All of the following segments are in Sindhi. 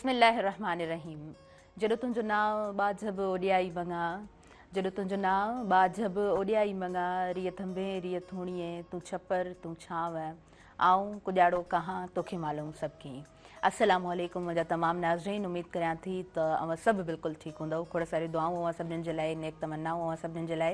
بسم الله الرحمٰن الرحيم جيڏو تنهنجو نانء ٻاجهه به اوڏيائي مڱان جيڏو تنهنجو نانء ٻاجهه به اوڏيائي مڱان ريء ٿنڀي ريء ٿوڻيين تون ڇپر تون ڇانو آئون ڪڄاڙو ڪهان توکي معلوم سڀ ڪين السلام عليڪم منهنجا تمام ناظرين اميد ڪريان ٿي ته اوهان سڀ بلڪل ٺيڪ هوندؤ کوڙ ساريون دعائون اوهان سڀني جي لاء نيڪ تمنائون اوهان سڀني جي لاء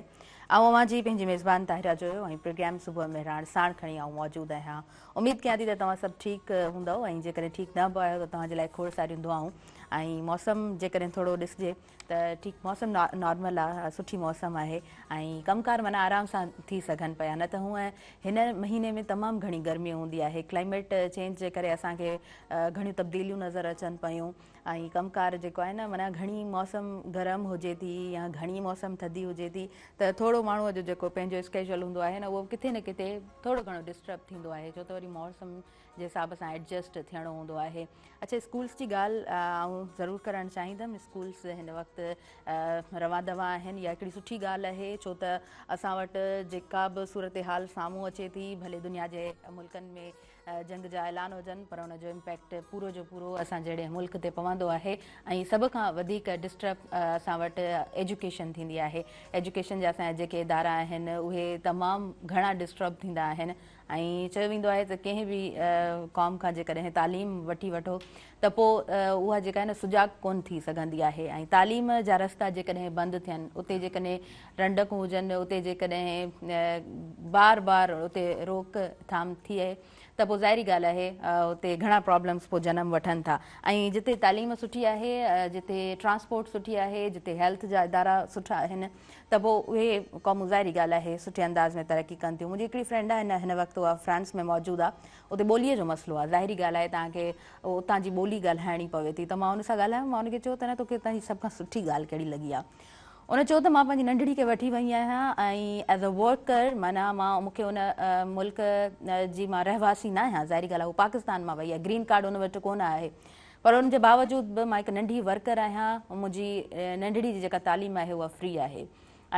آئون اوهان جي پنهنجي ميزبان طاهره جويو ۽ پروگرام صبح مهراڻ ساڻ کڻي آئون موجود آهيان اميد ڪيان ٿي ته توهان سڀ ٺيڪ هوندؤ ۽ جيڪڏهن ٺيڪ نه به آهيو ته توهان جي لاء کوڙ ساريون دعائون ۽ موسم جيڪڏهن ٿورو ڏسجي ته ٺيڪ موسم نارمل آ سٺي موسم آهي ۽ ڪم ڪار معنيٰ آرام سان ٿي سگهن پيا نه ته هونء هن مهيني ۾ تمام گهڻي گرمي هوندي آهي ڪلائميٽ چينج جي ڪري اسان کي گهڻيون تبديليون نظر اچن پيون ۽ ڪم ڪار جيڪو آهي نه معنيٰ گهڻي موسم گرم هجي ٿي يا گهڻي موسم ٿڌي هجي ٿي ته ٿورو ماڻهوء جو جيڪو پنهنجو اسڪيجول هوندو آهي نه اهو ڪٿي نه ڪٿي ٿورو گهڻو ڊسٽرب ٿيندو آهي ڇو ته وري موسم جي حساب سان ايڊجسٽ ٿيڻو هوندو آهي. اڇا اسڪولس جي ڳالهه آئون ضرور ڪرڻ چاهيندم اسڪولس هن وقت روان دوان آهن اها هڪڙي سٺي ڳالهه آهي ڇو ته اسان وٽ جيڪا به صورتحال سامهون اچي ٿي ڀلي دنيا جي ملڪن ۾ جنگ جا اعلان هجن پر ان جو امپيڪٽ پورو جو پورو اسان جهڙي ملڪ تي پوندو آهي ۽ سڀ کان وڌيڪ ڊسٽرب اسان وٽ ايجوڪيشن ٿيندي آهي ايجوڪيشن جا اسان جا جيڪي ادارا آهن اهي تمام گهڻا ڊسٽرب ٿيندا آهن ۽ چيو ويندو آهي ته ڪنهن به قوم کان جيڪڏهن تعليم وٺي وٺو ته پوء اها جيڪا آهي نه سجاڳ ڪونه ٿي سگهندي آهي ۽ تعليم جا رستا جيڪڏهن بند ٿين اتي جيڪڏهن رنڊڪون هجن اتي جيڪڏهن بار بار اتي روڪ ٿام ٿئي ته پوء ظاهري ڳالهه آهي اتي گهڻا پرابلمس پوء جنم وٺن ٿا ۽ جتي تعليم سٺي آهي جتي ٽرانسپورٽ سٺي آهي جتي هيلٿ جا ادارا سٺا آهن ته پوء اهي قومون ظاهري ڳالهه آهي سٺي انداز ۾ ترقي ڪن ٿيون. منهنجي هڪڙي فرينڊ آهي هن وقت اها فرانس ۾ موجود آهي اتي ٻوليء جو مسئلو آهي ظاهري ڳالهه آهي توهان کي اتان جي ٻولي ڳالهائڻي پوي ٿي ته مان ان سان ڳالهايو مان ان کي چيو ته نه توکي اتان جي سڀ کان سٺي ڳالهه ڪهڙي لڳي آهي ان چيو ته مان پنهنجي ننڍڙي کي وٺي وئي آهيان ۽ ايز ا ورڪر معنيٰ مان مون کي ان ملڪ جي مان رهواسي نه آهيان ظاهري ڳالهه آهي هو پاڪستان مان وئي آهي گرين ڪارڊ ان وٽ ڪونه آهي پر ان جي باوجود به مان هڪ ننڍي ورڪر آهيان منهنجي ننڍڙي جي جيڪا تعليم آهي اها فري آهي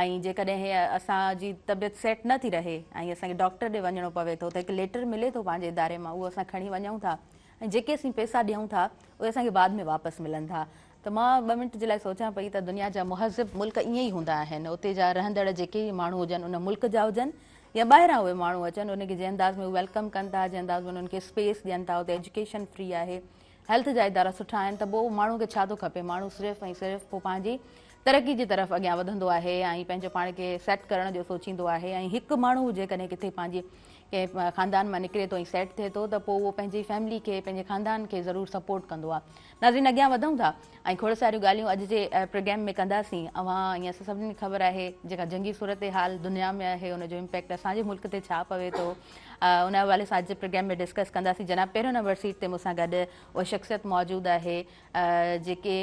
۽ جيڪڏهن اسان جي طبيعت سيٽ نه ٿي رهي ۽ اسان کي ڊاڪٽر ڏي وڃڻو پوي ٿو ته هڪ ليٽر ملي ٿو پنهنجي اداري مان اهو اسان کڻي وڃون ٿا ۽ جيڪي اسين پئسا ڏيون ٿا اهي اسان کي بعد ۾ واپس ملن ٿا ته مان ٻه منٽ جي لاء سوچان پئي ته دنيا جا مهذب ملڪ ائين ئي هوندا آهن اتي جا رهندڙ جيڪي ماڻهو هجن ان ملڪ جا هجن يا ٻاهران اهي ماڻهو اچن ان کي جنهن انداز ۾ هو welcome ڪن ٿا جنهن انداز ۾ انهن کي اسپيس ڏين ٿا اتي ايجوڪيشن فري آهي هيلٿ جا ادارا سٺا آهن ته پوء ماڻهو کي ڇا ٿو کپي ماڻهو صرف ۽ صرف پوء پنهنجي ترقي جي طرف اڳيان وڌندو آهي ۽ پنهنجو پاڻ کي سيٽ ڪرڻ جو سوچيندو آهي ۽ هڪ ماڻهو جيڪڏهن ڪٿي پنهنجي ڪنهن خاندان مان نڪري ٿو ۽ سيٽ ٿئي ٿو ته پوء اهو پنهنجي فيملي کي پنهنجي خاندان کي ضرور سپورٽ ڪندو آهي ناظرين اڳيان وڌون ٿا ۽ کوڙ ساريون ڳالهيون اڄ جي پروگرام ۾ ڪنداسين اوهان ۽ اسان سڀني کي خبر آهي جيڪا جنگي صورتحال دنيا ۾ آهي ان جو امپيڪٽ اسان جي ملڪ تي ڇا پوي ٿو ان حوالي سان اڄ جي پروگرام ۾ ڊسڪس ڪنداسين جناب پهريون نمبر سيٽ تي مون سان گڏ اها شخصيت موجود آهي جيڪي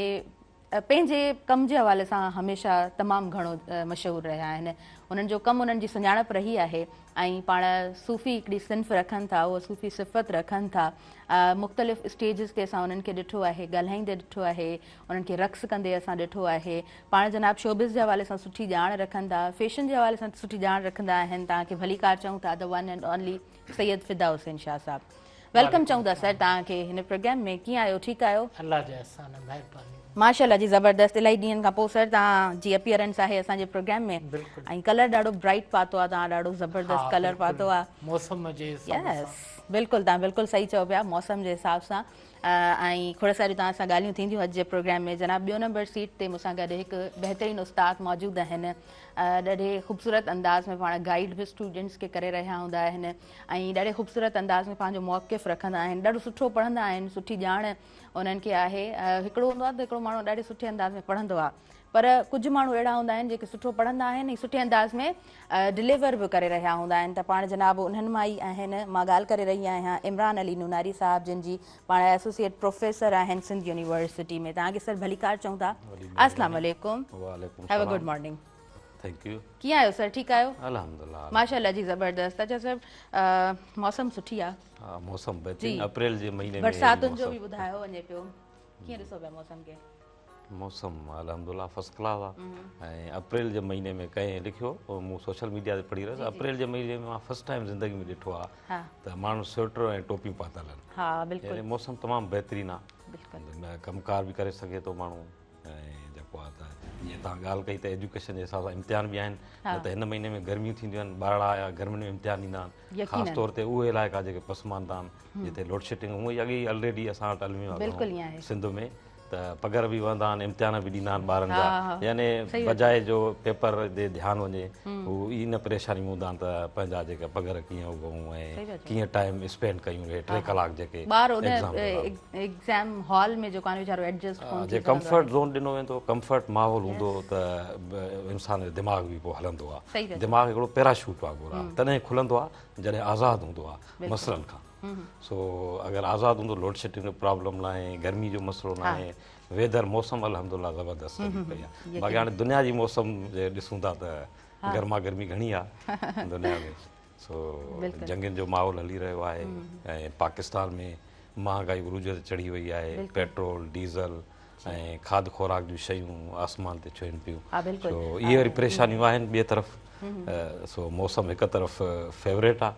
پنهنجي ڪم جي حوالي سان هميشه تمام گهڻو مشهور رهيا آهن انهن جو ڪم انهن جي سڃاڻپ رهي آهي ۽ پاڻ صوفي هڪڙي صنف رکن ٿا اهو صوفي صفت رکن ٿا مختلف اسٽيجز تي اسان انهن کي ڏٺو آهي ڳالهائيندي ڏٺو آهي انهن کي رقص ڪندي اسان ڏٺو آهي پاڻ جناب شوبز جي حوالي سان سٺي ڄاڻ رکن ٿا فيشن جي حوالي سان سٺي ڄاڻ رکندا آهن توهان کي ڀليڪار چئون ٿا the one and only Syed Fida Hussain Shah صاحب welcome چئون ٿا سر توهان کي هن پروگرام ۾ ڪيئن آهيو ٺيڪ آهيو؟ الله جا احسان مهرباني. ماشاءالله جي زبردست الاهي ڏينهن کان پوء سر توهان جي اپيئرنس آهي اسان جي پروگرام ۾ ۽ ڪلر ڏاڍو برائيٽ پاتو آهي توهان ڏاڍو زبردست ڪلر پاتو آهي موسم جي حساب سان. يس بلڪل توهان بلڪل صحيح چئو پيا موسم جي حساب سان ۽ کوڙ ساريون توهان سان ڳالهيون ٿينديون اڄ جي پروگرام ۾ جناب ٻيو نمبر سيٽ تي مون سان گڏ هڪ بهترين استاد موجود آهن ڏاڍي خوبصورت انداز ۾ پاڻ گائيڊ به اسٽوڊنٽس کي ڪري رهيا هوندا آهن ۽ ڏاڍي خوبصورت انداز ۾ پنهنجو موقف رکندا آهن ڏاڍو سٺو پڙهندا آهن سٺي ڄاڻ انهن کي آهي هڪڙو هوندو آهي ته هڪڙو ماڻهو ڏاڍي سٺي انداز ۾ پڙهندو آهي پر ڪجهه ماڻهو اهڙا هوندا آهن جيڪي سٺو پڙهندا آهن ۽ سٺي انداز ۾ ڊليور به ڪري رهيا هوندا آهن ته پاڻ جناب انهن مان ئي آهن مان ڳالهه ڪري رهي آهيان عمران علي نوناري صاحب جن جي پاڻ ايسوسيئيٽ پروفيسر آهن سنڌ يونيورسٽي ۾ توهان کي سر ڀليڪار چئون ٿا السلام عليڪم have a good morning thank you. ڪيئن آهيو سر ٺيڪ آهيو؟ الحمدلله. ماشاءالله جي زبردست. اچا سر موسم سٺي آ. ها موسم بهترين اپريل جي مهيني ۾ برساتن جو به ٻڌايو وڃي پيو ڪيئن ڏسو پيا موسم کي؟ موسم الحمدلله فرسٽ ڪلاس آ ۽ اپريل جي مهيني ۾ ڪنهن لکيو مون سوشل ميڊيا تي پڙهي رهيس اپريل جي مهيني ۾ مان فرسٽ ٽائيم زندگي ۾ ڏٺو آ ته ماڻهو سوئيٽر ۽ ٽوپيون پاتل آهن. ها بلڪل. يعني موسم تمام بهترين آ. بلڪل. ڪم ڪار به ڪري سگهي ٿو ماڻهو ۽ جيڪو آ ته جيئن توهان ڳالهه ڪئي ته ايجوڪيشن جي حساب سان امتحان به آهن نه ته هن مهيني ۾ گرميون ٿينديون آهن ٻارڙا گرمين ۾ امتحان ڏيندا آهن خاص طور تي اهي علائقا جيڪي پسمانده آهن جتي لوڊ شيڊنگ هونئن ئي اڳي ئي الريڊي اسان وٽ الميو آهي سنڌ ۾ ته پگهر به وهندا آهن امتحان به ڏيندا آهن ٻارن جا يعني بجاء جو پيپر تي ڌيان وڃي هو ان پريشاني ۾ هوندا آهن ته پنهنجا جيڪا پگهر ڪيئن اگهون ۽ ڪيئن ٽائيم اسپينڊ ڪيون اهي 3 ڪلاڪ جيڪي ٻار ان ايگزام هال ۾ جيڪو آهي ويچارو ايڊجسٽ ڪون ٿي سگهندو. جي ڪمفرٽ زون ڏنو ويندو ڪمفرٽ ماحول هوندو ته انسان جو دماغ به پوء هلندو آهي دماغ هڪڙو پيراشوٽ وانگر آهي تڏهن کلندو آهي جڏهن آزاد هوندو آهي مسئلن کان سو اگر آزاد هوندو لوڊ شيڊنگ جو پرابلم ناهي گرمي جو مسئلو ناهي ويدر موسم الحمدلله زبردست لڳي پئي آهي باقي هاڻي دنيا جي موسم جي ڏسون ٿا ته گرما گرمي گهڻي آهي دنيا ۾ سو جنگين جو ماحول هلي رهيو آهي ۽ پاڪستان ۾ مهانگائي عروج تي چڙهي وئي آهي پيٽرول ڊيزل ۽ کاڌ خوراڪ جون شيون آسمان تي ڇهن پيون سو اهي وري پريشانيون آهن ٻئي طرف سو موسم هڪ طرف فيوريٽ آهي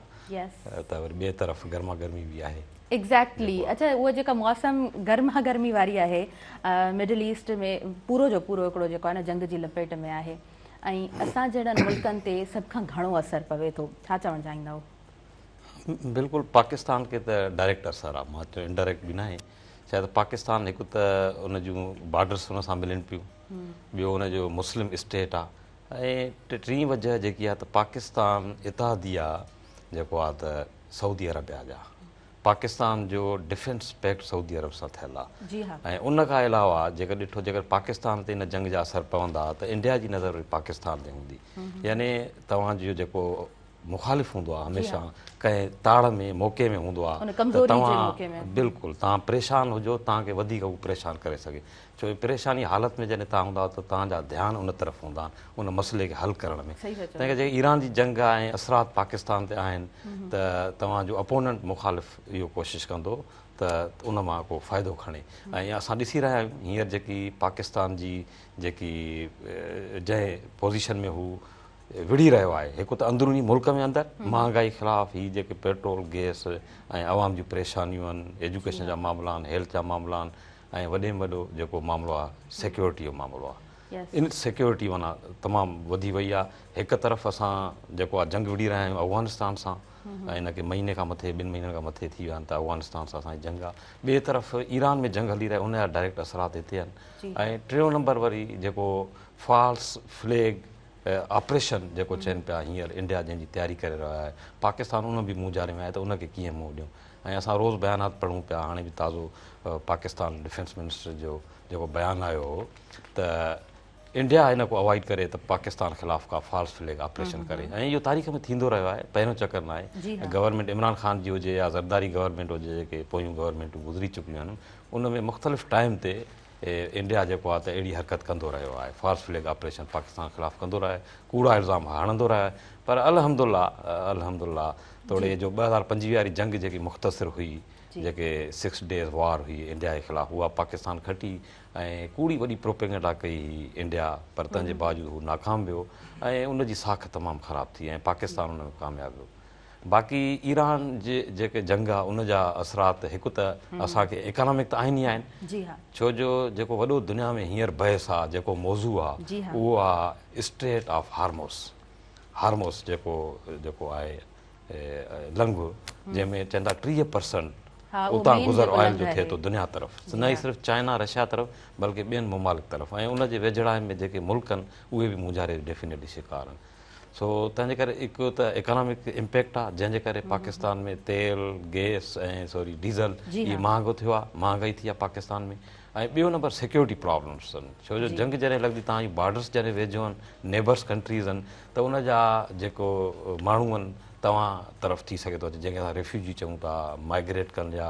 ته وري ٻئي طرف گرما گرمي به آهي. ايگزيڪٽلي اڇا اها جيڪا موسم گرما گرمي واري آهي مڊل ايسٽ ۾ پورو جو پورو هڪڙو جيڪو آهي نه جنگ جي لپيٽ ۾ آهي ۽ اسان جهڙن ملڪن تي سڀ کان گهڻو اثر پوي ٿو ڇا چوڻ چاهيندؤ؟ بلڪل پاڪستان کي ته ڊائريڪٽ اثر آهي مان چيو انڊائريڪٽ به ناهي ڇا ته پاڪستان هڪ ته ان جون بارڊرس ان سان ملن پيون ٻيو ان جو مسلم اسٽيٽ آ ۽ ٽين وجه جيڪي آ ته پاڪستان اتحادي آ جيڪو آ ته سعودي عربيا جا پاڪستان جو ڊفينس پيڪٽ سعودي عرب سان ٿيل آ ۽ ان کان علاوه جيڪر ڏٺو جيڪر پاڪستان تي ان جنگ جا اثر پوندا ته انڊيا جي نظر وري پاڪستان تي هوندي يعني توهان جو جيڪو مخالف هوندو آهي هميشه ڪنهن تاڙ ۾ موقعي ۾ هوندو آهي ته توهان بلڪل توهان پريشان هجو توهان کي وڌيڪ هو پريشان ڪري سگهي ڇو جو پريشاني حالت ۾ جڏهن توهان هوندا آهيو ته توهان جا ڌيان ان طرف هوندا آهن ان مسئلي کي حل ڪرڻ ۾ تنهن ڪري جيڪي ايران جي جنگ آهي ۽ اثرات پاڪستان تي آهن ته توهان جو اپوننٽ مخالف اهو ڪوشش ڪندو ته ان مان ڪو فائدو کڻي ۽ اسان ڏسي رهيا آهيون هينئر جيڪي پاڪستان جي جيڪي جنهن پوزيشن ۾ هو وڙهي رهيو آهي هڪ ته اندروني ملڪ ۾ اندر مهانگائي خلاف هي جيڪي پيٽرول گيس ۽ عوام جون پريشانيون آهن ايجوڪيشن جا معاملا آهن هيلٿ جا معاملا آهن ۽ وڏي ۾ وڏو جيڪو معاملو آهي سيڪيورٽي جو معاملو آهي ان سيڪيورٽي معنيٰ تمام وڌي وئي آهي هڪ طرف اسان جيڪو آهي جنگ وڙهي رهيا آهيون افغانستان سان ۽ ان کي مهيني کان مٿي ٻن مهينن کان مٿي ٿي ويا آهن ته افغانستان سان اسان جي جنگ آهي ٻئي طرف ايران ۾ جنگ هلي رهي ان جا ڊائريڪٽ اثرات هتي آهن ۽ ٽيون نمبر وري جيڪو فالس فليگ آپريشن جيڪو چين پيا هينئر انڊيا جنهن جي تياري ڪري رهيو آهي پاڪستان ان به مونجهاري ۾ آهي ته ان کي ڪيئن منهن ڏيون ۽ اسان روز بيانات پڙهون پيا هاڻي به تازو پاڪستان ڊفينس منسٽر جو جيڪو بيان آيو هو ته انڊيا ان کو اوائڊ ڪري ته پاڪستان خلاف ڪا فالس فليگ آپريشن ڪري ۽ اهو تاريخ ۾ ٿيندو رهيو آهي پهريون چڪر نه آهي گورنمينٽ عمران خان جي هجي يا زرداري گورنمينٽ هجي جيڪي پويون گورنمينٽون گذري چڪيون آهن ان ۾ مختلف ٽائيم تي انڊيا جيڪو آهي ته اهڙي حرڪت ڪندو رهيو آهي فالس فليگ آپريشن پاڪستان خلاف ڪندو رهيو آهي ڪوڙا الزام هڻندو رهيو آهي پر الحمد الله الحمد الله توڙي جو 2025 واري جنگ جيڪي مختصر هئي جيڪي سڪس ڊيز وار هئي انڊيا جي خلاف اها پاڪستان کٽي ۽ ڪوڙي وڏي پروپيگنڊا ڪئي هئي انڊيا پر تنهن جي باوجود هو ناڪام ويو ۽ ان جي ساک تمام خراب ٿي ۽ پاڪستان ان ۾ ڪامياب ويو باقي ايران جي جيڪي جنگ آ ان جا اثرات هڪ ته اسان کي ايڪانامڪ ته آهن ئي آهن ڇو جو جيڪو وڏو دنيا ۾ هينئر بحث آ جيڪو موضوع آ اهو آ اسٽريٽ آف هارموس هارموس جيڪو جيڪو آهي لنگهه جنهن ۾ چون ٿا 30 پرسنٽ اتان گذر آئل جو ٿئي ٿو دنيا طرف نه ئي صرف چائنا رشيا طرف بلڪه ٻين ممالڪ طرف ۽ ان جي ويجهڙائي ۾ جيڪي ملڪ آهن اهي به مونجهاري ڊيفينيٽلي شڪار آهن سو تنهن جي ڪري هڪ ته اڪانامڪ امپيڪٽ آ جنهن جي ڪري پاڪستان ۾ تيل گيس ۽ سوري ڊيزل اهي مهانگو ٿيو آ مهانگائي ٿي آ پاڪستان ۾ ۽ ٻيو نمبر سيڪيورٽي پرابلمس آهن ڇو جو جنگ جڏهن لڳندي توهان جون بارڊرس جڏهن ويجهو آهن نيبرس ڪنٽريز آهن ته ان جا جيڪو ماڻهو آهن توهان طرف ٿي سگهي ٿو اچي جنهن کي اسان ريفيوجي چئون ٿا مائگريٽ ڪن يا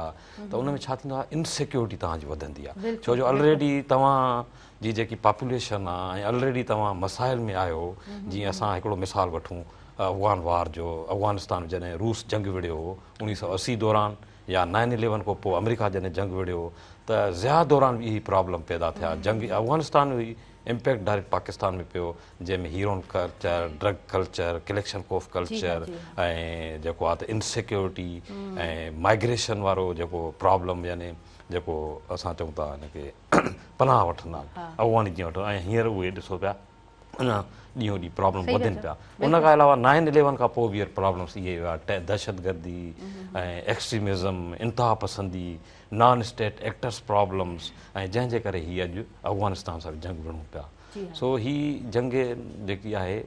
ته ان ۾ ڇا ٿيندو آهي انسيڪيورٽي توهان جي وڌندي آ ڇو جو الريڊي توهان جي جيڪي پاپوليشن آ ۽ الريڊي توهان مسائل ۾ آهيو جيئن اسان هڪڙو مثال وٺون افغان وار جو افغانستان جڏهن روس جنگ وڙهيو هو 1980 دوران يا نائن اليون کان پوء آمريڪا جڏهن جنگ وڙهيو ته ضياء دوران به اهي پرابلم پيدا ٿيا. جنگ افغانستان ۾ هئي، امپيڪٽ ڊائريڪٽ پاڪستان ۾ پيو، جنهن ۾ heroin culture, drug culture, Kalashnikov culture ۽ جيڪو آهي ته انسيڪيورٽي ۽ مائگريشن وارو جيڪو پرابلم يعني جيڪو اسان چئون ٿا ان کي پناهه وٺندا آهن افغاني جيئن وٺندا ۽ هينئر اهي ڏسو پيا اڃا ڏينهون ڏينهن پرابلم وڌن پيا. ان کان علاوه نائن اليون کان پوء به پرابلمس اهي هيا، دهشتگردي ۽ ايڪسٽريمزم، انتها پسندي، نان اسٽيٽ ايڪٽرس پرابلمس ۽ جنهن جي ڪري هي اڄ افغانستان سان به جنگ وڙهون پيا. سو هي جنگ جيڪي آهي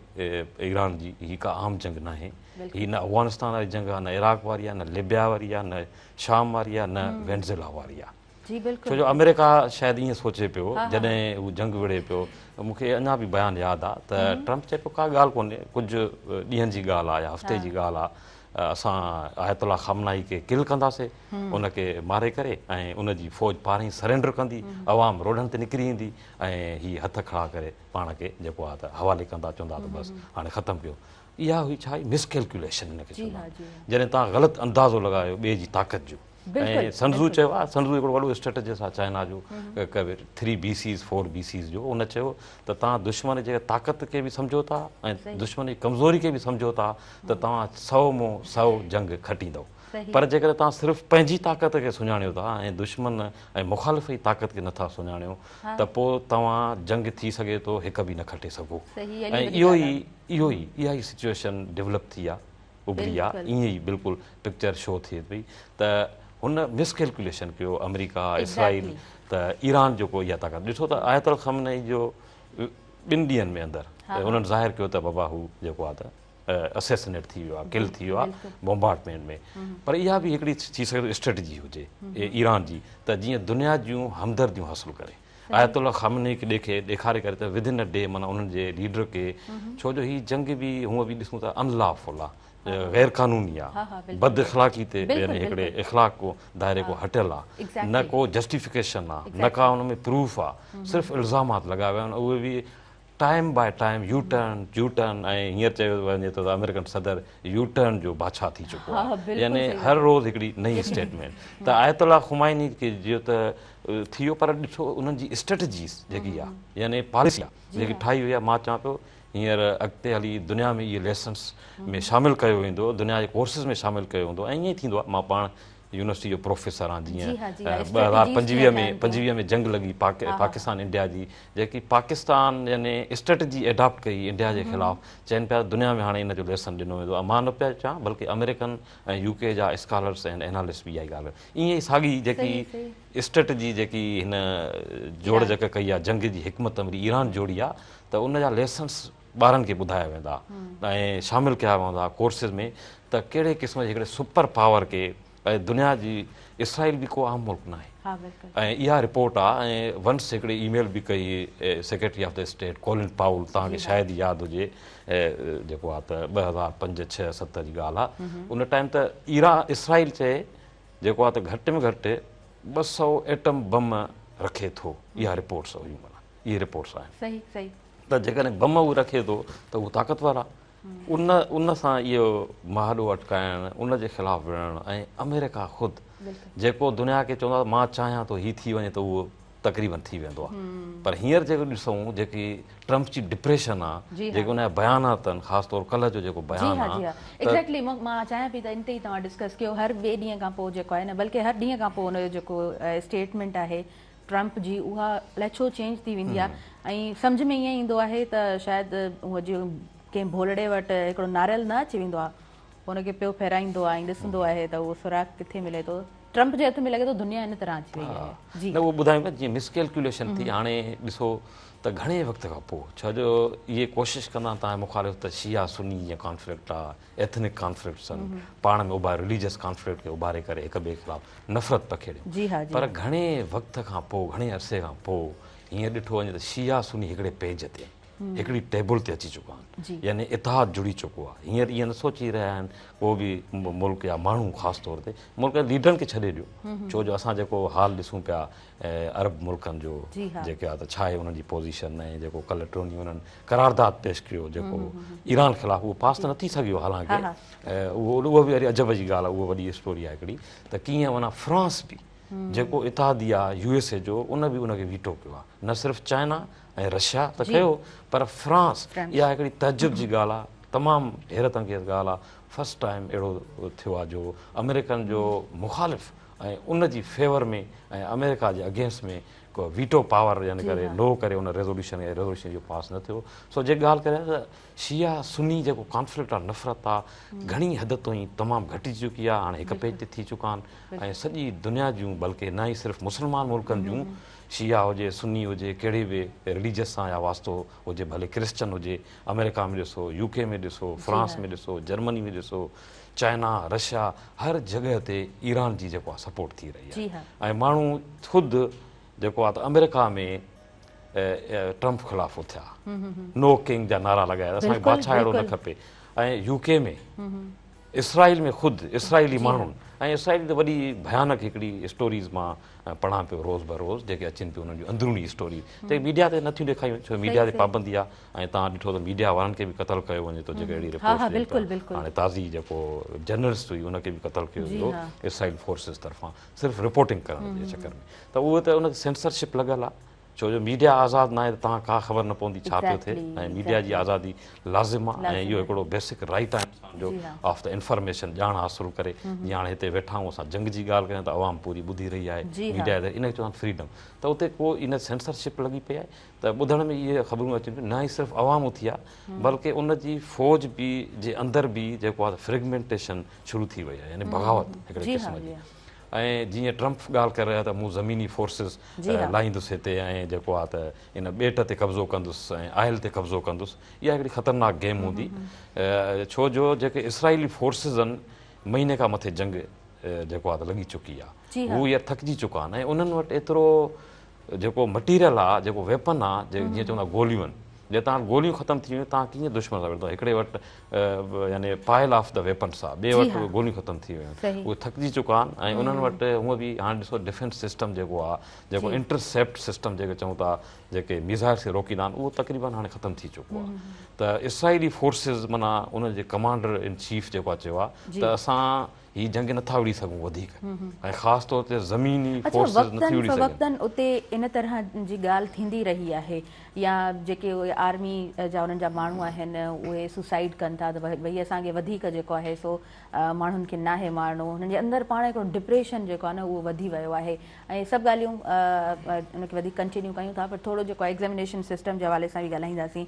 ايران جي هي ڪا عام جنگ ناهي. هي نه افغانستان واري جنگ آهي، نه عراق واري آهي، نه لبيا واري آهي، نه شام واري آهي، نه وينزويلا واري آهي. ڇو جو آمريڪا شايد ائين سوچي پيو جڏهن هو جنگ وڙهي پيو مون کي اڃا به بيان ياد آهي ته ٽرمپ چئي پيو ڪا ڳالهه ڪونهي ڪجهه ڏينهن جي ڳالهه آهي يا هفتي جي ڳالهه آهي اسان آيت الله خامنائي کي ڪل ڪنداسي ان کي ماري ڪري ۽ ان جي فوج پاڻ ئي سرينڊر ڪندي عوام روڊن تي نڪري ايندي ۽ هي هٿ کڙا ڪري پاڻ کي جيڪو آهي ته حوالي ڪندا چوندا ته بس هاڻي ختم ڪيو اها هئي ڇا مس ڪيلڪيوليشن هن کي چوندا جڏهن توهان غلط اندازو لڳايو ٻئي جي طاقت جو ۽ سنزو چيو آهي سنزو هڪڙو وڏو اسٽريٽجسٽ آهي چائنا جو three B Cs four B Cs جو ان چيو ته توهان دشمن جي طاقت کي به سمجهو ٿا ۽ دشمن جي ڪمزوري کي به سمجهو ٿا ته توهان سو مون سو جنگ کٽيندؤ پر جيڪڏهن توهان صرف پنهنجي طاقت کي سڃاڻيو ٿا ۽ دشمن ۽ مخالف جي طاقت کي نٿا سڃاڻيو ته پوء توهان جنگ ٿي سگهي ٿو هڪ به نه کٽي سگهو ۽ اهو ئي اهو ئي اها ئي سچويشن ڊولپ ٿي آهي اڀري آ ائين ئي بلڪل پڪچر شو ٿئي پئي ته هن مس ڪيلڪيوليشن ڪيو آمريڪا اسرائيل ته ايران جو ڪو اها طاقت ڏٺو ته آيت الخامنه اي جو ٻن ڏينهن ۾ اندر انهن ظاهر ڪيو ته بابا هو جيڪو آ ته اسيسنيٽ ٿي ويو آ ڪل ٿي ويو آ بومبارڊمينٽ ۾ پر اها به هڪڙي ٿي سگهي ٿو اسٽريٽجي هجي ايران جي ته جيئن دنيا جون همدرديون حاصل ڪري آيت الله خامنه اي کي ڏيکي ڏيکاري ڪري ته ود ان ا ڊي معنيٰ انهن جي ليڊر کي ڇو جو هي جنگ به هونء به ڏسون ته ان لا فل آ غير قانوني آ بد اخلاقي تي يعني هڪڙي اخلاق ڪو دائري ڪو هٽيل آ نه ڪو جسٽيفڪيشن آ نه ڪا ان ۾ پروف آ صرف الزامات لڳايا ويا آهن اهي به time by time U turn U turn ۽ هينئر چيو وڃي ٿو ته آمريڪن صدر يو ٽرن جو بادشاهه ٿي چڪو آهي يعني هر روز هڪڙي نئين اسٽيٽمينٽ ته آيت الله خميني کي جيئن ته ٿي ويو پر ڏٺو انهن جي اسٽريٽجيز جيڪي آهي يعني پاليسي آهي جيڪي ٺاهي وئي آهي مان چوان پيو هينئر اڳتي هلي دنيا ۾ اهي ليسنس ۾ شامل ڪيو ويندو دنيا جي ڪورسز ۾ شامل ڪيو ويندو ۽ ائين ئي ٿيندو آهي مان پاڻ يونيورسٽي جو پروفيسر آهيان جيئن 2025 ۾ 25 ۾ جنگ لڳي پاڪستان انڊيا جي جيڪي پاڪستان يعني اسٽريٽجي اڊاپٽ ڪئي انڊيا جي خلاف چين پيا دنيا ۾ هاڻي ان جو ليسن ڏنو ويندو مان نه پيا چوان بلڪه آمريڪن ۽ يو ڪي جا اسڪالرس ۽ اينالسٽ به اها ئي ڳالهه ائين ئي ساڳي جيڪي اسٽريٽجي جيڪي هن جوڙ جڪ ڪئي آهي جنگ جي حڪمت عملي ايران جوڙي آهي ته ان جا ليسنس ٻارن کي ٻڌايا ويندا ۽ شامل ڪيا ويندا ڪورسز ۾ ته ڪهڙي قسم جي هڪڙي سپر پاور کي ۽ دنيا جي اسرائيل به ڪو عام ملڪ ناهي ۽ اها رپورٽ آ ۽ ونس هڪڙي اي ميل به ڪئي secretary of the state Colin Powell توهان کي شايد ياد هجي جيڪو آ ته 2005 6 7 جي ڳالهه آ ان ٽائيم ته ايران اسرائيل چئي جيڪو آ ته گهٽ ۾ گهٽ 200 ايٽم بم رکي ٿو اها رپورٽس هيون معنيٰ اهي رپورٽس آهن صحيح صحيح ته جيڪڏهن بم هو رکي ٿو ته هو طاقتور آهي ان ان سان اهو مهاڏو اٽڪائڻ ان جي خلاف وڙهڻ ۽ آمريڪا خود جيڪو دنيا کي چوندو آهي مان چاهيان ٿو هي ٿي وڃي ته اهو تقريبن ٿي ويندو آهي پر هينئر جيڪو ڏسون جيڪي ٽرمپ جي ڊپريشن آهي جيڪي ان جا بيانات آهن خاص طور ڪلهه جو جيڪو بيان آهي ايگزيڪٽلي مان چاهيان پئي ته ان تي ئي توهان ڊسڪس ڪيو هر ٻئي ڏينهن کان پوء جيڪو آهي نه بلڪه هر ڏينهن کان پوء ان جو جيڪو اسٽيٽمينٽ آهي ٽرمپ جي اها الائي ڇو چينج ٿي ويندي آهي ۽ سمجهه ۾ ائين ايندو آهي ته شايد هو جيئن ڪنهن ڀولڙي وٽ هڪڙو ناريل نه اچي ويندو آهي ان کي پيو ڦيرائيندو آهي ۽ ڏسندو آهي ته اهو سوراخ ڪٿي ملي ٿو ٽرمپ جي هٿ ۾ لڳي ٿو دنيا ان طرح اچي وئي آهي جي نه اهو ٻڌايون پيا جيئن مس ڪيلڪيوليشن ٿي هاڻي ڏسو ته گهڻي وقت کان پوء ڇو جو اهي ڪوشش ڪندا تان مخالف ته شيعا سني جيئن ڪانفلڪٽ آهي ايٿنڪ ڪانفلڪٽس آهن پاڻ ۾ اڀاري رليجس ڪانفلڪٽ کي اڀاري ڪري هڪ ٻئي خلاف نفرت پکيڙيون پر گهڻي وقت کان پوء گهڻي عرصي کان پوء هينئر ڏٺو وڃي ته شيعا سني هڪڙي پيج تي آهن. هڪڙي ٽيبل تي اچي چڪا آهن يعني اتحاد جڙي چڪو آهي. هينئر ائين نه سوچي رهيا آهن ڪو به ملڪ يا ماڻهو خاص طور تي ملڪ جي ليڊرن کي ڇڏي ڏيو ڇو جو اسان جيڪو حال ڏسون پيا عرب ملڪن جو جيڪي آهي ته ڇا آهي انهن جي پوزيشن ۽ جيڪو ڪلهه ٽوني انهن قرارداد پيش ڪيو جيڪو ايران خلاف اهو پاس ته نه ٿي سگهيو حالانڪه اهو اهو به وري عجب جي ڳالهه آهي اهو وڏي اسٽوري آهي هڪڙي ته ڪيئن معنيٰ فرانس به جيڪو اتحادي آهي يو ايس اي جو ان به ان کي ويٽو ڪيو آهي نه صرف چائنا ۽ رشيا ته ڪيو پر فرانس اها هڪڙي تعجب جي ڳالهه آهي تمام حيرت انگيز ڳالهه آهي فرسٽ ٽائيم اهڙو ٿيو آهي جو آمريڪن جو مخالف ۽ ان جي فيور ۾ ۽ آمريڪا جي اگينسٽ ۾ ڪو ويٽو پاور يعني ڪري نو ڪري ان ريزوليوشن کي ريزوليوشن جو پاس نه ٿيو سو جي ڳالهه ڪريان ته شيعا سني جيڪو ڪانفلڪٽ آهي نفرت آهي گهڻي حد تائين تمام گهٽجي چڪي آهي هاڻي هڪ پيج تي ٿي چڪا آهن ۽ سڄي دنيا جون بلڪه نه ئي صرف مسلمان ملڪن جون شيعا هجي سني هجي ڪهڙي به رليجس سان يا واسطو هجي ڀلي ڪرسچن هجي آمريڪا ۾ ڏسو يو ڪي ۾ ڏسو فرانس ۾ ڏسو جرمني ۾ ڏسو چائنا رشيا هر جڳهه تي ايران جي جيڪو آهي سپورٽ ٿي رهي آهي ۽ ماڻهو خود جيڪو آهي ته آمريڪا ۾ ٽرمپ خلاف اٿيا نو ڪنگ جا نعرا لڳايا اسان کي بادشاهه اهڙو نه کپي ۽ يو ڪي ۾ اسرائيل ۾ خود اسرائيلي ماڻهن ۽ اسرائيل ته وڏي ڀيانڪ هڪڙي اسٽوريز مان پڙهان پيو روز بروز جيڪي اچن پيون انهن جون اندروني اسٽوريز جيڪي ميڊيا تي نٿيون ڏيکاريون ڇو ميڊيا تي پابندي آهي ۽ توهان ڏٺو ته ميڊيا وارن کي به قتل ڪيو وڃي ٿو جيڪي اهڙي رپورٽس ڏين پيا هاڻي تازي جيڪو جرنلسٽ هئي ان کي به قتل ڪيو ويو اسرائيل فورسز طرفان صرف رپورٽنگ ڪرڻ جي چڪر ۾ ته اهو ته ان تي سينسرشپ لڳل آهي ڇو جو ميڊيا آزاد ناهي ته توهان ڪا خبر نه پوندي ڇا پيو ٿئي ۽ ميڊيا جي آزادي لازم آهي ۽ اهو هڪڙو بيسڪ رائيٽ آهي انسان جو آف the information ڄاڻ حاصل ڪري جيئن هاڻي هتي ويٺا آهيون اسان جنگ جي ڳالهه ڪريون ته عوام پوري ٻڌي رهي آهي ميڊيا تي ان کي چوندا آهن فريڊم ته اتي ڪو ان سينسرشپ لڳي پئي آهي ته ٻڌڻ ۾ اهي خبرون اچن پيون نه ئي صرف عوام اٿي آهي بلڪه ان جي فوج به جي اندر به جيڪو آهي فريگمينٽيشن شروع ٿي وئي آهي يعني بغاوت هڪڙي قسم جي ۽ جيئن ٽرمپ ڳالهه ڪري رهيو آهي ته مون زميني فورسز لاهيندس هتي ۽ جيڪو آهي ته ان ٻيٽ تي قبضو ڪندس ۽ آئل تي قبضو ڪندس اها هڪڙي خطرناڪ گيم هوندي ڇو جو جيڪي اسرائيلي فورسز آهن مهيني کان مٿي جنگ جيڪو آهي ته لڳي چڪي آهي هو يار ٿڪجي چڪا آهن ۽ انهن وٽ ايترو جيڪو مٽيريل آ جيڪو ويپن آ جيئن چوندا گوليون آهن جي توهان وٽ گوليون ختم ٿي ويون توهان ڪيئن دشمن سان وڙهندو هڪڙي وٽ يعني پائل آف the weapons آ ٻئي وٽ گوليون ختم ٿي ويون آهن اهي ٿڪجي چڪا آهن ۽ انهن وٽ هونء به هاڻي ڏسو ڊفينس سسٽم جيڪو آ جيڪو انٽرسيپٽ سسٽم جيڪي چئون ٿا جيڪي ميزائلس کي روڪيندا آهن اهو تقريبن هاڻي ختم ٿي چڪو آ ته اسرائيلي فورسز معنيٰ انهن جي ڪمانڊر ان چيف جيڪو آ چيو آ ته اسان هي جنگ نٿا وڙهي سگهون وڌيڪ ۽ خاص طور تي زميني فورسز نٿي وڙهي سگهن. وقتن اتي ان طرح جي ڳالهه ٿيندي رهي آهي يا جيڪي اهي آرمي جا انهن جا ماڻهو آهن اهي سوسائيڊ ڪن ٿا ته ڀئي اسان کي وڌيڪ جيڪو آهي سو ماڻهن کي ناهي مارڻو هنن جي اندر پاڻ هڪڙو ڊپريشن جيڪو آهي نه اهو وڌي ويو آهي ۽ سڀ ڳالهيون ان کي وڌيڪ ڪنٽينيو ڪيون ٿا پر ٿورو جيڪو آهي ايگزامينيشن سسٽم جي حوالي سان به ڳالهائينداسين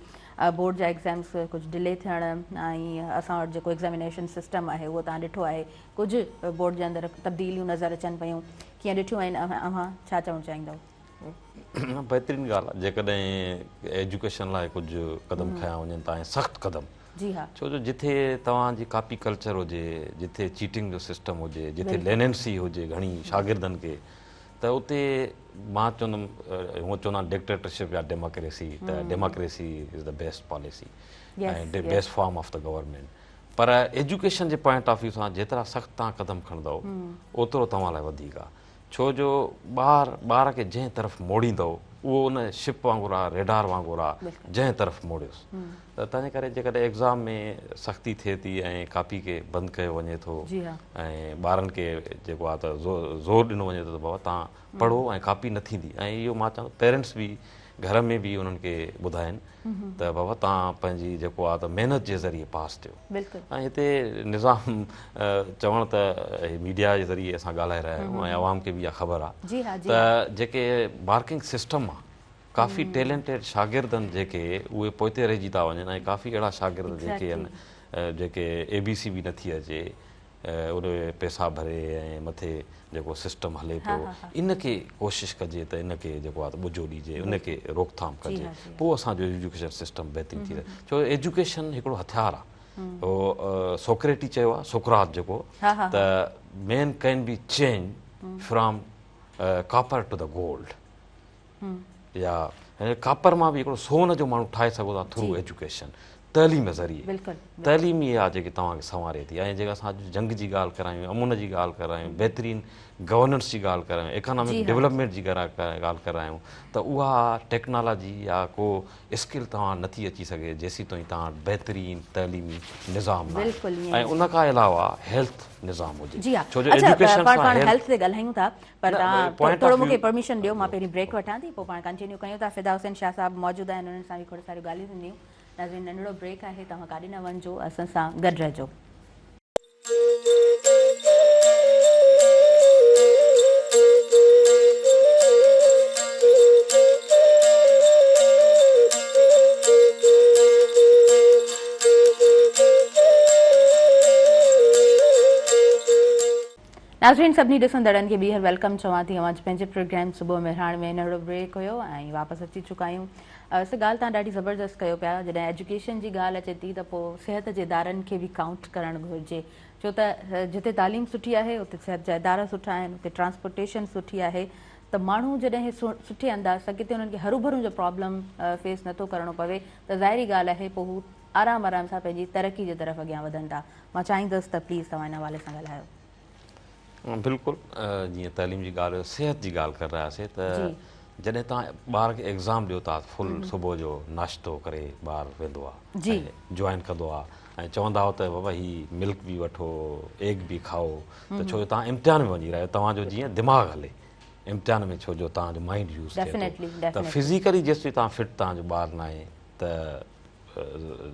بورڊ جا ايگزامس ڪجهه ڊلي ٿيڻ ۽ اسان وٽ جيڪو ايگزامينيشن سسٽم آهي اهو توهان ڏٺو آهي ڪجهه بورڊ جي اندر تبديليون نظر اچن پيون ڪيئن ڏٺيون آهن اوهان ڇا چوڻ چاهيندؤ؟ بهترين ڳالهه آهي جيڪڏهن ايجوڪيشن لاء ڪجهه قدم کنيا وڃن ٿا ۽ سخت قدم جي ها ڇو جو جٿي توهان جي ڪاپي ڪلچر هجي جٿي چيٽنگ جو سسٽم هجي جٿي ليننسي هجي گهڻي شاگردن کي ته اتي مان چوندم هونء چوندا آهن ڊڪٽيٽرشپ يا ڊيماڪريسي ته democracy is the best policy ۽ best form of the government per education جي پوائنٽ آف ويو سان جيترا سخت توهان قدم کڻندؤ اوترو توهان لاء وڌيڪ آهي ڇو جو ٻار ٻار کي جنهن طرف موڙيندؤ اهو ان شپ وانگر آهي ريڊار وانگر آهي جنهن طرف موڙيوس ته تنهنجي ڪري جيڪڏهن ايگزام ۾ سختي ٿئي ٿي ۽ ڪاپي کي بند ڪيو وڃي ٿو ۽ ٻارن کي جيڪو آهي ته زور ڏنو وڃي ٿو ته بابا توهان پڙهو ۽ ڪاپي نه ٿيندي ۽ اهو مان چوان ٿو پيرنٽس به گهر ۾ به انهن کي ٻڌائين ته بابا توهان پنهنجي جيڪو آهي ته محنت جي ذريعي پاس ٿيو ۽ هتي نظام چوڻ ته هي ميڊيا جي ذريعي اسان ڳالهائي رهيا آهيون ۽ عوام کي به اها خبر آهي ته جيڪي مارڪنگ سسٽم آهي ڪافي ٽيلنٽيڊ شاگرد آهن جيڪي اهي پوئتي رهجي ٿا وڃن ۽ ڪافي اهڙا شاگرد جيڪي آهن جيڪي اي بي سي به نٿي اچي اهي پئسا ڀري ۽ مٿي جيڪو سسٽم هلي پيو ان کي ڪوشش ڪجي ته ان کي جيڪو آهي ته ٻجو ڏجي ان کي روڪٿام ڪجي پوء اسان جو ايجوڪيشن سسٽم بهترين ٿي سگهي ڇو ايجوڪيشن هڪڙو هٿيار آهي اهو سوڪريٽي چيو آهي سقراط جيڪو ته man can be change from copper to the gold يا ڪاپر مان به هڪڙو سون جو ماڻهو ٺاهي سگهو ٿا ٿرو ايجوڪيشن، تعليم ذريعي. تعليم ئي آهي جيڪي توهان کي سنواري ٿي ۽ جيڪا اسان اڄ جنگ جي ڳالهه ڪرايون، امن جي ڳالهه ڪرايون، بهترين گورننس جي ڳالهه ڪرايون، اڪانامڪ ڊولپمينٽ جي ڳالهه ڪرايون ته اها ٽيڪنالاجي يا ڪو اسڪل توهان وٽ نٿي اچي سگهي جيسين تائين توهان وٽ بهترين تعليمي نظام نه آهي ۽ ان کان علاوه هيلٿ نظام هجي ڇو جو ايجوڪيشن سان هيلٿ تي ڳالهايون ٿا پر توهان ٿورو مونکي پرميشن ڏيو مان پهرين بريڪ وٺان ٿي پوء پاڻ ڪنٽينيو ڪيون ٿا. فدا حسين شاهه صاحب موجود آهن انهن سان به کوڙ ساريون ڳالهيون ٿينديون. ناظرين ننڍڙو بريڪ آهي توهان ڪاڏي نه وڃجو اسان سان گڏ رهجو. ناظرين سڀني ڏسندڙن کي ٻيهر welcome چوان ٿي اوهان جي پنهنجي پروگرام صبح مهراڻ ۾ ننڍڙو بريڪ هيو ۽ واپس اچي چڪا آهيون. سر ڳالهه توهان ڏاڍي زبردست ڪيو پيا جڏهن ايجوڪيشن جي ڳالهه اچي ٿي ته پوء صحت جي ادارن کي به ڪائونٽ ڪرڻ گهرجي ڇو ته جتي تعليم سٺي آهي اتي صحت جا ادارا سٺا آهن اتي ٽرانسپورٽيشن سٺي آهي ته ماڻهو جڏهن سٺي انداز سان ڪٿي انهن کي هروڀرو جو پرابلم فيس نٿو ڪرڻو پوي ته ظاهري ڳالهه آهي پوء هو آرام آرام سان پنهنجي ترقي جي طرف اڳيان وڌن ٿا مان چاهيندس ته پليز توهان ان حوالي سان ڳالهايو. بلڪل جيئن تعليم جي ڳالهه صحت جي ڳالهه ڪري رهيا سي ته جڏهن توهان ٻار کي ايگزام ڏيو ٿا فل صبح جو ناشتو ڪري ٻار ويندو آ ۽ جوائن ڪندو آ ۽ چوندا آهو ته بابا هي ملڪ به وٺو ايگ به کائو ته ڇو جو توهان امتحان ۾ وڃي رهيا آهيو توهان جو جيئن دماغ هلي امتحان ۾ ڇو جو توهان جو مائنڊ يوز ٿئي ٿو ته فزيڪلي جيستائين توهان فٽ توهان جو ٻار ناهي ته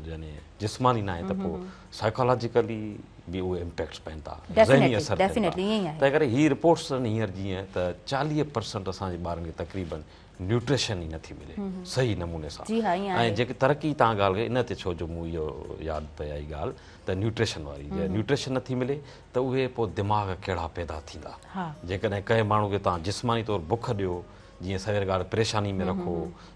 يعني جسماني ناهي ته پوء سائيڪالاجيڪلي به اهي امپيڪٽس پين ٿا ذهني اثر ٿين ٿا تنهن ڪري هي رپورٽس آهن هينئر جيئن ته 40% اسان جي ٻارن کي تقريبن نيوٽريشن ئي نٿي ملي صحيح نموني سان ۽ جيڪي ترقي تان ڳالهه ڪئي ان تي ڇو جو مون اهو ياد پئي آئي ڳالهه ته نيوٽريشن واري جي نيوٽريشن نٿي ملي ته اهي پوء دماغ ڪهڙا پيدا ٿيندا جيڪڏهن ڪنهن ماڻهو کي تان جسماني طور بک ڏيو جيئن سوير ڳالهه پريشاني ۾ رکو،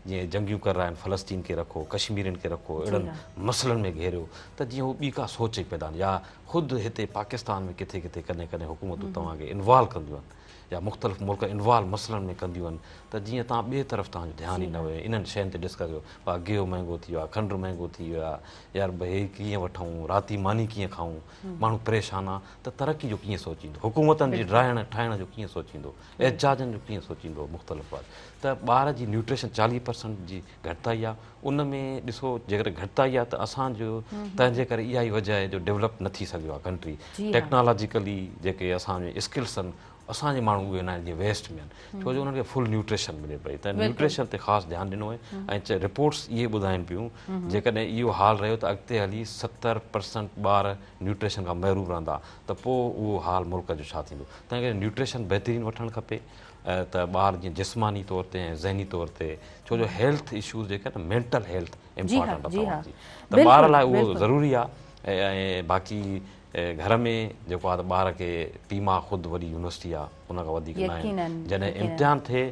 جيئن جنگيون ڪري رهيا آهن فلسطين کي رکو، ڪشميرين کي رکو، اهڙن مسئلن ۾ گهيريو ته جيئن هو ٻي ڪا سوچ ئي پيدا نه يا خود هتي پاڪستان ۾ ڪٿي ڪٿي ڪڏهن ڪڏهن حڪومتون توهان کي انوالو ڪنديون آهن يا مختلف ملڪ انوالو مسئلن ۾ ڪنديون آهن ته جيئن توهان ٻئي طرف توهان جو ڌيان ئي نه وڃي انهن شين تي ڊسڪس ڪيو ڀاء گيهه مهنگو ٿي ويو آهي کنڊ مهنگو ٿي ويو آهي يار هي ڪيئن وٺون راتي ماني ڪيئن کائون ماڻهو پريشان آهي ته ترقي جو ڪيئن سوچيندو حڪومتن جي ڊاهڻ ٺاهڻ جو ڪيئن سوچيندو احتجاجن جو ڪيئن سوچيندو مختلف ٻار ته ٻار جي نيوٽريشن 40 پرسنٽ جي گهٽتائي آهي ان ۾ ڏسو جيڪڏهن گهٽتائي آهي ته اسان جو تنهن جي ڪري اها ئي وجه آهي جو ڊولپ نه ٿي سگهيو آهي ڪنٽري ٽيڪنالاجيڪلي جيڪي اسان ۾ اسڪلس آهن اسان جي ماڻهو اهي نه آهن جيئن ويسٽ ۾ آهن ڇو جو انهن کي فل نيوٽريشن ملي پئي ته نيوٽريشن تي خاص ڌيان ڏنو وڃي ۽ رپورٽس اهي ٻڌائين پيون جيڪڏهن اهو حال رهيو ته اڳتي هلي 70 پرسنٽ ٻار نيوٽريشن کان محروم رهندا ته پوء اهو حال ملڪ جو ڇا ٿيندو؟ تنهن ڪري نيوٽريشن بهترين وٺڻ کپي ته ٻار جيئن جسماني طور تي ۽ ذهني طور تي ڇو جو هيلٿ اشوز جيڪي آهن مينٽل هيلٿ امپارٽنٽ آهي توهان جي ته ٻار لاء اهو ضروري آهي ۽ باقي گهر ۾ جيڪو آهي ته ٻار کي پيء ماء خود وڏي يونيورسٽي آهي ان کان وڌيڪ ناهي جڏهن امتحان ٿئي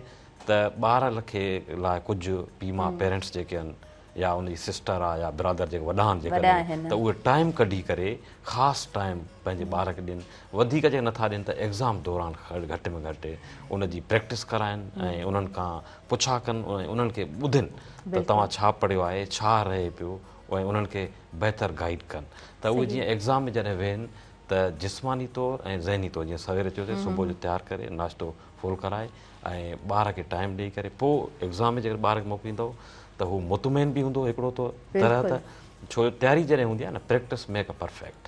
ته ٻار کي لاء ڪجهه پيء ماء پيرنٽس جيڪي آهن يا ان جي سسٽر آ يا برادر جيڪي وڏا آهن جيڪڏهن ته اهي ٽائيم ڪڍي ڪري خاص ٽائيم پنهنجي ٻار کي ڏين وڌيڪ جيڪڏهن نٿا ڏين ته ايگزام دوران گهٽ ۾ گهٽ ان جي پريڪٽس ڪرائن ۽ انهن کان پڇا ڪن ۽ انهن کي ٻڌن ته توهان ڇا پڙهيو آهي ڇا رهي پيو ۽ انهن کي بهتر گائيڊ ڪن ته اهي جيئن ايگزام ۾ جڏهن ويهن ته جسماني طور ۽ ذهني طور جيئن سوير چيوسين صبح جو تيار ڪري ناشتو فل ڪرائي ۽ ٻار کي ٽائيم ڏئي ڪري پوء ايگزام ۾ جيڪڏهن ٻار کي موڪليندؤ ته هو مطمئن به هوندو هڪڙو تو طرح ته ڇو جو تياري جڏهن هوندي آهي نه پريڪٽس ميڪ ا پرفيڪٽ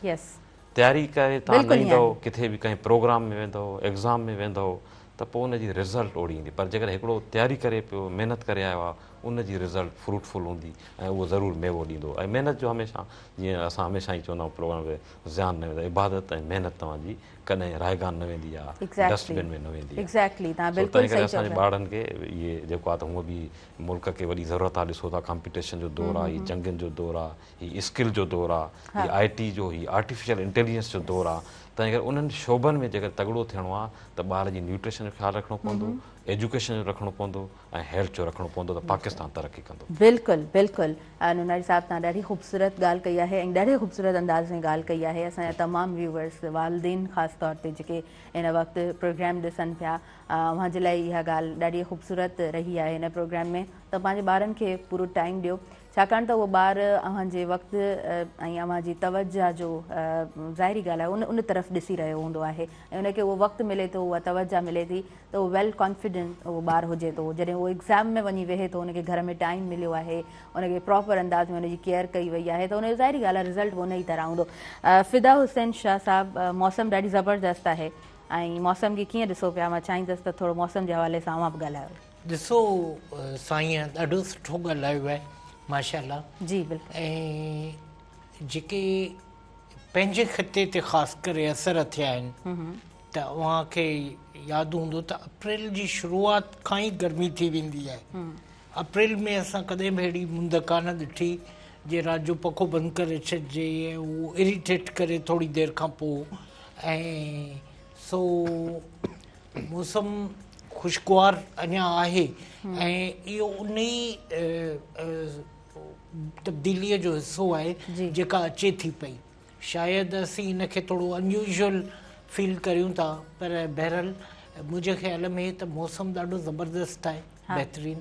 تياري ڪري تان نه ايندؤ ڪٿي به ڪنهن پروگرام ۾ ويندؤ ايگزام ۾ ويندؤ ته پوء ان جي رزلٽ اوڙي ايندي پر جيڪڏهن هڪڙو تياري ڪري پيو محنت ڪري آيو آهي ان جي رزلٽ فروٽفل هوندي ۽ اهو ضرور ميوو ڏيندو ۽ محنت جو هميشه جيئن اسان هميشه ئي چوندا آهيون پروگرام ۾ زيان نه ويندو عبادت ۽ محنت توهان جي ڪڏهن رائگان نه ويندي آ ڊسٽ بن ۾ نه ويندي آ سو تنهن ڪري اسان جي ٻارڙن کي اهي جيڪو آ ته هونء به ملڪ کي وڏي ضرورت آ ڏسو ٿا ڪامپيٽيشن جو دور آ هي جنگين جو دور آ هي اسڪل جو دور آ هي آء ٽي جو هي آرٽيفيشل انٽيليجنس جو دور آ تنهن ڪري انهن شعبن ۾ جيڪر تڳڙو ٿيڻو آ ته ٻار جي نيوٽريشن جو خيال رکڻو پوندو ايجوڪيشن جو رکڻو پوندو ۽ هيلٿ جو رکڻو پوندو ته پاڪستان ترقي ڪندو. بلڪل بلڪل نوناري صاحب توهان ڏاڍي خوبصورت ڳالهه ڪئي آهي ۽ ڏاڍي خوبصورت انداز ۾ ڳالهه ڪئي آهي اسان جا تمام ويوئرس والدين خاص طور تي جيڪي هن وقت پروگرام ڏسن پيا اوهان جي لاء اها ڳالهه ڏاڍي خوبصورت رهي آهي هن پروگرام ۾ ته پنهنجي ٻارن کي پورو ٽائيم ڏيو ڇاڪاڻ ته اهو ٻار اوهان جي وقت ۽ اوهان جي توجه جو ظاهري ڳالهه آهي ان طرف ڏسي رهيو هوندو آهي ۽ ان کي اهو وقت ملي ٿو اها توجه ملي ٿي ته اهو ويل ڪانفيڊنٽ اهو ٻار هجي ٿو جڏهن اهو ايگزام ۾ وڃي ويهي ٿو ان کي گهر ۾ ٽائيم مليو آهي ان کي پراپر انداز ۾ ان جي ڪيئر ڪئي وئي آهي ته ان جو ظاهري ڳالهه آهي رزلٽ به ان ئي طرح هوندو. فدا حسين شاهه صاحب موسم ڏاڍي زبردست آهي ۽ موسم کي ڪيئن ڏسو پيا مان چاهيندس ته ٿورو موسم جي حوالي سان اوهان به ڳالهايو. ڏسو سائين ڏاڍو سٺو ڳالهايو آهي ماشاءالله جي بلڪل ۽ جيڪي پنهنجي خطي تي خاص ڪري اثر ٿيا آهن ته اوهان کي ياد هوندو ته اپريل جي شروعات کان ئي گرمي ٿي ويندي آهي اپريل ۾ اسان ڪڏهن به اهڙي مند ڪانه ڏٺي جي رات جو پکو بند ڪري ڇڏجي ۽ اهو اريٽيٽ ڪري ٿوري دير کان پوء ۽ سو موسم خوشگوار اڃا آهي ۽ اهو ان ئي تبديليء جو حصو آهي جيڪا اچي ٿي پئي. شايد اسين ان کي ٿورو ان يوزوئل فيل ڪريون ٿا پر بهرحال منهنجي خيال ۾ ته موسم ڏاڍو زبردست آهي بهترين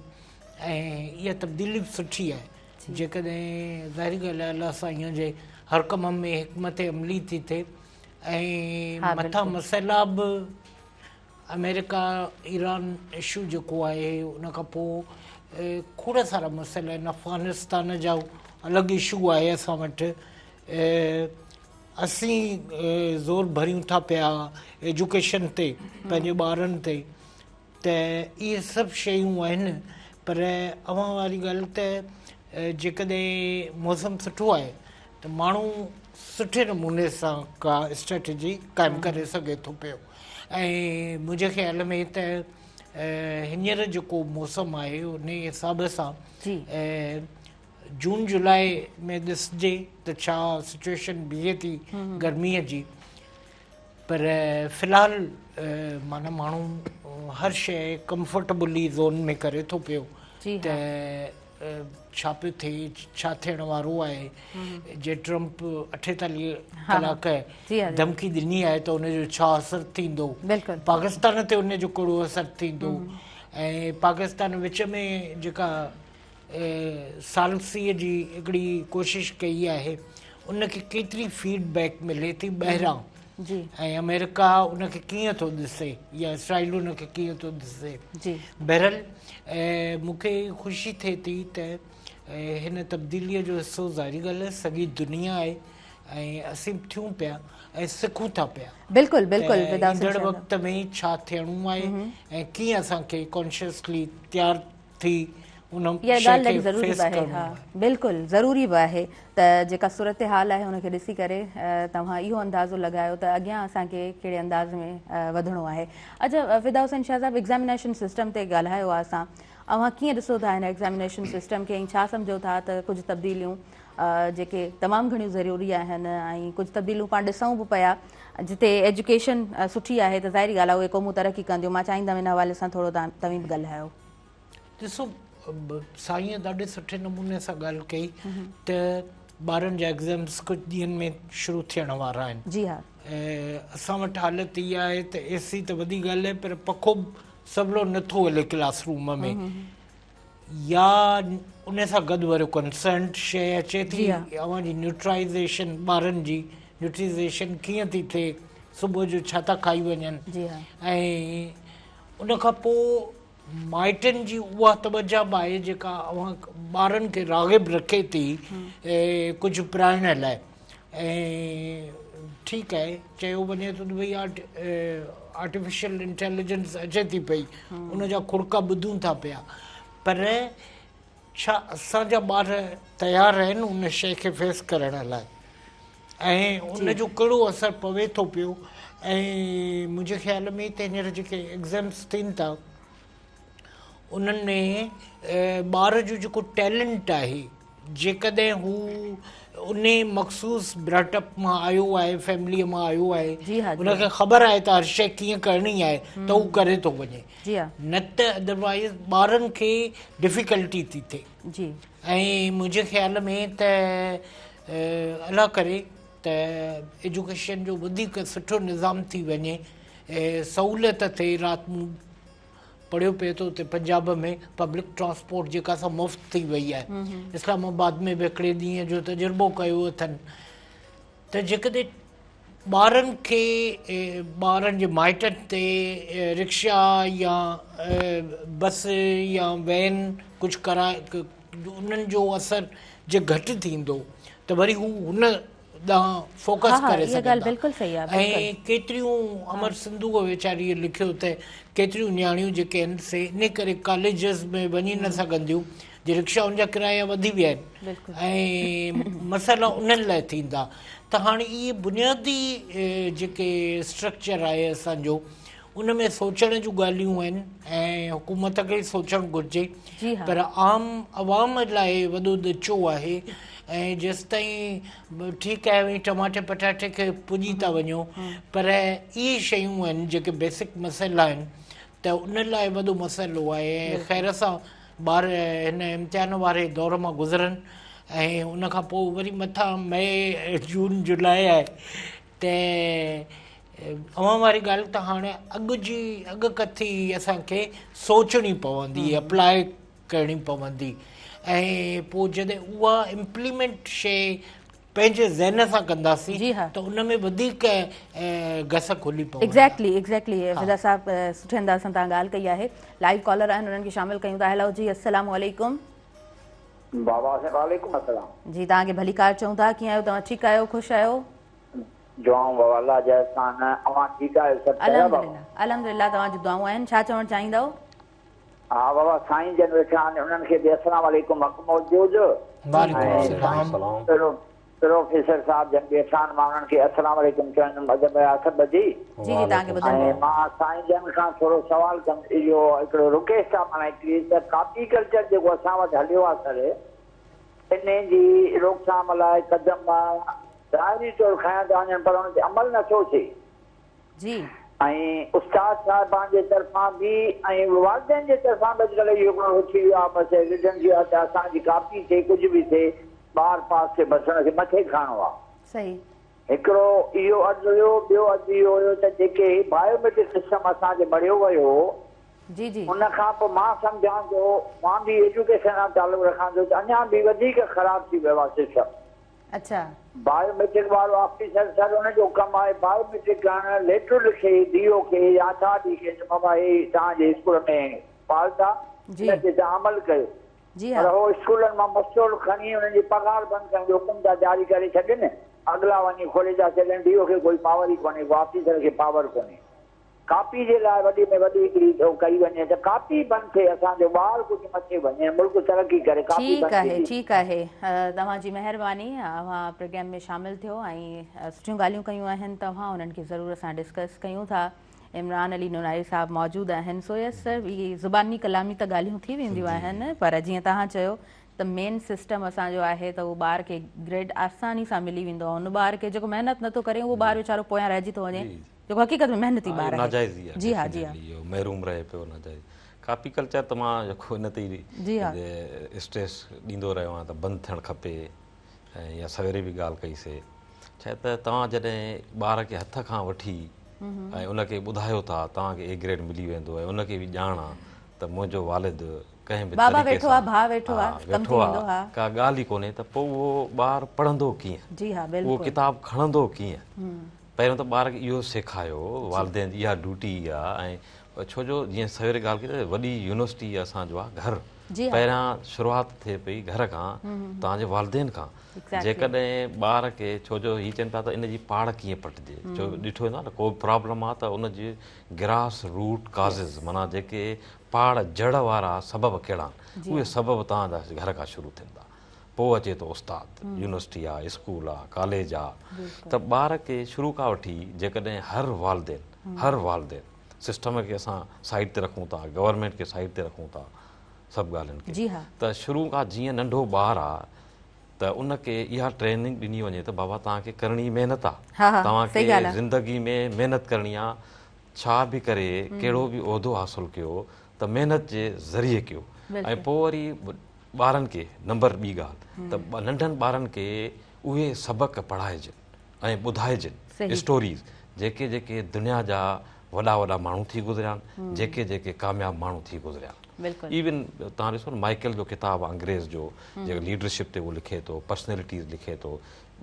۽ اها تبديلي به سٺي آهي جيڪڏهن ظاهري ڳالهه آهي الله سائين جي هر ڪم ۾ حڪمت عملي ٿي ٿئي ۽ مٿان مسئلا به آمريڪا ايران اشو جيڪو آهي ان کان پوء کوڙ سارا مسئلا آهن افغانستان جا الڳ اشو آهي اسان وٽ اسين زور ڀريون ٿا پيا ايجوڪيشن تي پنهنجي ٻارن تي ته اهي سڀ شيون آهن پر اوهان واري ڳالهه ته جيڪڏهن موسم سٺو آهي ته ماڻهو سٺي نموني سان ڪا اسٽريٽجي قائم ڪري سگهي ٿو پيو ۽ منهنجي خيال ۾ ته هينئر جيڪو موسم آهي ان حساب سان جون جولاء ۾ ڏسجي ته ڇا سچويشن بيهي ٿي گرميء جي پر في الحال معنيٰ ماڻهو هر شيء ڪمفرٽبلي زون ۾ ڪري ٿو پيو ته ڇا پيو ٿئي ڇا ٿيڻ وارو آهي جي ٽرمپ 48 ڪلاڪ ڌمڪي ڏني آهي ته ان جو ڇا اثر ٿيندو پاڪستان تي ان جو ڪهڙو اثر ٿيندو ۽ پاڪستان وچ ۾ جيڪا ثالثيء جي هڪڙي ڪوشش ڪئي آهي ان کي ڪيتري فيڊ بيڪ ملي ٿي ٻاهران ۽ آمريڪا ان کي ڪيئن ٿو ڏسي يا اسرائيل ان کي ڪيئن ٿو ڏسي بهرحال مون کي خوشي ٿئي ٿي ته هن تبديليء جو حصو ظاهري ڳالهه آهي سڄي دنيا آهي ۽ اسين به ٿيون پيا ۽ سکون ٿا پيا بلڪل بلڪل ته ايندڙ وقت ۾ ڇا ٿيڻو آهي ۽ ڪيئن اسان کي ڪانشسلي تيار ٿي ان اها شيء ڳالهه کي ڏاڍي ضروري فيس به آهي ڪرڻو ها آهي. بلڪل ضروري به آهي ته جيڪا صورتحال آهي ان کي ڏسي ڪري توهان اهو اندازو لڳايو ته اڳيان اسان کي ڪهڙي انداز ۾ وڌڻو آهي. اڇا فدا حسين شاهه صاحب ايگزامينيشن سسٽم تي ڳالهايو آهي اسان اوهان ڪيئن ڏسو ٿا هن ايگزامينيشن سسٽم کي ۽ ڇا سمجهو ٿا ته ڪجهه تبديليون جيڪي تمام گهڻيون ضروري آهن ۽ ڪجهه تبديليون پاڻ ڏسون به پيا جتي ايجوڪيشن سٺي آهي ته ظاهري ڳالهه آهي اهي قومون ترقي ڪنديون مان چاهيندم ان حوالي سان ٿورو توهين به ڳالهايو. ڏسو سائينء ڏاڍي سٺي نموني سان ڳالهه ڪئي ته ٻارن جا ايگزامس ڪجهه ڏينهن ۾ شروع ٿيڻ وارا آهن. جي ها. اسان وٽ حالت اها آهي ته اي سي ته وڏي ڳالهه آهي پر پکو به سولو نٿو هلي ڪلاس روم ۾ يا ان سان گڏ وري ڪنسرنٽ شيء اچي ٿي اوهان جي نيوٽرائيزيشن ٻارن جي نيوٽريزيشن ڪيئن ٿي ٿئي صبح جو ڇا ٿا کائي وڃن ۽ ان کان پوء مائٽن جي اها توجه به آهي جيڪا اوهان ٻارن کي راغب رکي ٿي ڪجهه پرائڻ لاء ۽ ٺيڪ آهي چيو وڃي ٿو ته ڀئي آرٽيفيشل انٽيليجنس اچي ٿي پئي ان جا کڙڪا ٻڌون ٿا پيا پر ڇا اسان جا ٻار تيار آهن ان شيء کي فيس ڪرڻ لاء ۽ ان جو ڪهڙو اثر پوي ٿو پيو ۽ منهنجي خيال ۾ ته هينئر جيڪي ايگزامس ٿين ٿا انهن ۾ ٻار جو جيڪو ٽيلنٽ آهي جيڪڏهن هو ان مخصوص براٽ اپ مان آيو آهي فيمليء مان آيو آهي ان کي خبر آهي ته هر شيء ڪيئن ڪرڻي آهي ته هو ڪري ٿو وڃي نه ته ادروائز ٻارن کي ڊفيڪلٽي ٿي ٿئي ۽ منهنجي خيال ۾ ته الله ڪري ته ايجوڪيشن جو وڌيڪ سٺو نظام ٿي وڃي سهولت ٿئي رات مون پڙهيو پئي ته اتي پنجاب ۾ پبلڪ ٽرانسپورٽ جيڪا سا مفت ٿي وئي آهي. اسلام آباد ۾ به هڪڙي ڏينهن جو تجربو ڪيو اٿن ته جيڪڏهن ٻارن کي ٻارن جي مائٽن تي رڪشا يا بس يا وين ڪجهه ڪرائي انهن جو اثر جي گهٽ ٿيندو ته وري هو هن ڏانهن فوڪس ڪري سگهندا ۽ ڪيتريون امر سنڌوء ويچاريء لکيو ته ڪيتريون نياڻيون جيڪي آهن سي انهي ڪري ڪاليجز ۾ وڃي نه سگهنديون جي رڪشائن جا ڪرايا وڌي ويا آهن ۽ مسئلا انهن لاء ٿيندا ته هاڻي اهي بنيادي جيڪي اسٽرڪچر آهي اسان جو ان ۾ سوچڻ جون ڳالهيون آهن ۽ حڪومت کي سوچڻ گهرجي پر عام عوام لاء وڏو ڏچو آهي ۽ جيستائين ٺيڪ آهي اوهين ٽماٽي پٽاٽي کي پڄي ٿا وڃو پر اهي شيون آهن جيڪي بيسڪ مسئلا آهن ته ان لاء وڏو مسئلو آهي ۽ خير سان ٻار هن امتحان واري دور مان گذرن ۽ ان کان پوء وري مٿان مئي جون جولاء آهي ته اوهان واري ڳالهه ته هاڻي اڳ جي اڳڪٿي اسان کي سوچڻي پوندي اپلاء ڪرڻي پوندي ۽ پوء جڏهن اها امپليمينٽ شي پنهنجي ذهن سان ڪنداسين ته ان ۾ وڌيڪ گس کلي پوندا. ايگزيڪٽلي ايگزيڪٽلي فدا صاحب سٺي انداز سان توهان ڳالهه ڪئي آهي لائيو ڪالر آهن انهن کي شامل ڪيون ٿا هيلو جي السلام عليڪم. بابا سائين وعليڪم السلام. جي توهان کي ڀليڪار چئون ٿا ڪيئن آهيو توهان ٺيڪ آهيو خوش آهيو. دعائون بابا الله جا احسان اوهان ٺيڪ آهيو سڀ خير آهي بابا. الحمدلله الحمدلله توهان جون دعائون آهن ڇا چوڻ چاهيندؤ. ها بابا سائين جن ويٺا آهن انهن کي به السلام عليڪم حق موجود وعليڪم السلام. پروفيسر صاحب جن ويٺا آهن مان انهن کي السلام عليڪم چوندم ادب جا هٿ ٻڌي جي جي توهان کي ٻڌن ۽ مان سائين جن کان ٿورو سوال ڪندس اهو هڪڙو رڪويسٽ آهي معنيٰ هڪڙي ته ڪاپي ڪلچر جيڪو اسان وٽ هليو آهي سر انهي جي روڪٿام لاء قدم ظاهري طور کنيا ٿا وڃن پر ان تي عمل نه ٿو ٿئي. جي. ۽ استاد صاحبان جي طرفان به ۽ والدين جي طرفان به اڄڪلهه اهو هڪڙو ٿي ويو آهي بس ريزن ٿي ويو آهي ته اسان جي ڪاپي ٿئي ڪجهه به ٿئي ٻار پاس ٿئي بس ان کي مٿي کڻڻو آهي. صحيح. هڪڙو اهو عرض هيو ٻيو عرض اهو هيو ته جيڪي هي بايوميٽرڪ سسٽم اسان تي مڙهيو ويو هو جي جي. ان کان پوء مان سمجهان ٿو مان به ايجوڪيشن سان تعلق رکان ٿو ته اڃا به وڌيڪ خراب ٿي ويو آهي سسٽم. اڇا. بايو ميٽرڪ وارو آفيسر سر ان جو ڪم آهي بايو ميٽرڪ ڪرڻ ليٽر لکي ڊي او کي يا اٿارٽي کي ته بابا هي توهان جي اسڪول ۾ فالٽ آ جي ان تي توهان عمل ڪيو جي پر ها. هو اسڪولن مان مستول کڻي انهن جي پگهار بند ڪرڻ جو حڪم ٿا جاري ڪري ڇڏين اڳلا وڃي کولي ٿا ڇڏين ڊي او کي ڪوئي پاور ئي ڪونهي ڪو آفيسر کي پاور ڪونهي. ڪاپي جي لاء وڏي ۾ وڏي هڪڙي اهو ڪئي وڃي ته ڪاپي بند ٿئي اسان جو ٻار ڪجهه مٿي وڃي ملڪ ترقي ڪري ڪاپي ٺيڪ بند آهي ٿيندي. ٺيڪ آهي توهان جي مهرباني اوهان پروگرام ۾ شامل ٿيو ۽ سٺيون ڳالهيون ڪيون آهن توهان انهن کي ضرور اسان ڊسڪس ڪيون ٿا عمران علي نوناري صاحب موجود آهن سو يس سر اهي زباني ڪلامي ته ڳالهيون ٿي وينديون آهن پر جيئن توهان چيو ته مين سسٽم اسان جو آهي ته اهو ٻار کي گريڊ آساني سان ملي ويندو آهي ان ٻار کي جيڪو محنت نٿو ڪري اهو ٻار ويچارو پويان رهجي ٿو وڃي جيڪو حقيقت ۾ محنتي ٻار آهي. ناجائز ئي آهي جي ها جي ها. اهو محروم رهي پيو ناجائز ڪاپي ڪلچر ته مان جيڪو ان تي جي ها. اسٽريس ڏيندو رهيو آهيان ته بند ٿيڻ کپي ۽ يا سويري به ڳالهه ڪئي سي ڇا ته توهان جڏهن ٻار کي هٿ کان وٺي ۽ ان کي ٻڌايو ٿا توهان کي اي گريڊ ملي ويندو ۽ ان کي به ڄاڻ آ ته منهنجو والد ڪنهن به بابا طريقي ويٺو آ سان ڀاء ويٺو آ ڪم ويٺو ٿي آ ويندو ها. ڪا ڳالهه ئي ڪونهي ته پوء اهو ٻار پڙهندو ڪيئن جي ها اهو بلڪل. ڪتاب کڻندو ڪيئن پهريون ته ٻار کي اهو سيکايو، والدين جي اها ڊيوٽي آ ۽ ڇو جو جيئن سوير ڳالهه ڪئي ته وڏي يونيورسٽي اسان جو آ گهر، پهريان شروعات ٿئي پئي گهر کان، توهان جي والدين کان، جيڪڏهن ٻار کي ڇو جو هي چون پيا ته ان جي پاڙ ڪيئن پٽجي، ڇو ڏٺو ويندو آ نه ڪو به پرابلم آ ته ان جي گراس روٽ ڪازز معنيٰ جيڪي پاڙ جڙ وارا سبب ڪهڙا آهن، اهي سبب توهان جا گهر کان شروع ٿين ٿا. پوء اچي ٿو استاد، يونيورسٽي آ، اسڪول آ، ڪاليج آ ته ٻار کي شروع کان وٺي جيڪڏهن هر والدين هر والدين سسٽم کي اسان سائيڊ تي رکون ٿا گورنمينٽ کي سائيڊ تي رکون ٿا سڀ ڳالهين کي جي ها. ته شروع کان جيئن ننڍو ٻار آ ته ان کي اها ٽريننگ ڏني وڃي ته بابا توهان کي ڪرڻي محنت آ ها ها توهان صحيح کي ڳالهه آ. زندگي ۾ محنت ڪرڻي آ ڇا به ڪري ڪهڙو به عهدو حاصل ڪيو ته محنت جي ذريعي ڪيو ۽ بلڪل. پوء وري ٻارن کي نمبر ٻي ڳالهه ته ننڍن ٻارن کي اهي سبق پڙهائجن ۽ ٻڌائجن اسٽوريز جيڪي جيڪي دنيا جا وڏا وڏا ماڻهو ٿي گذريا آهن، جيڪي جيڪي ڪامياب ماڻهو ٿي گذريا آهن. ايون توهان ڏسو نه مائيڪل جو ڪتاب آهي انگريز جو جيڪو ليڊرشپ تي اهو لکي ٿو، پرسنلٽيز لکي ٿو،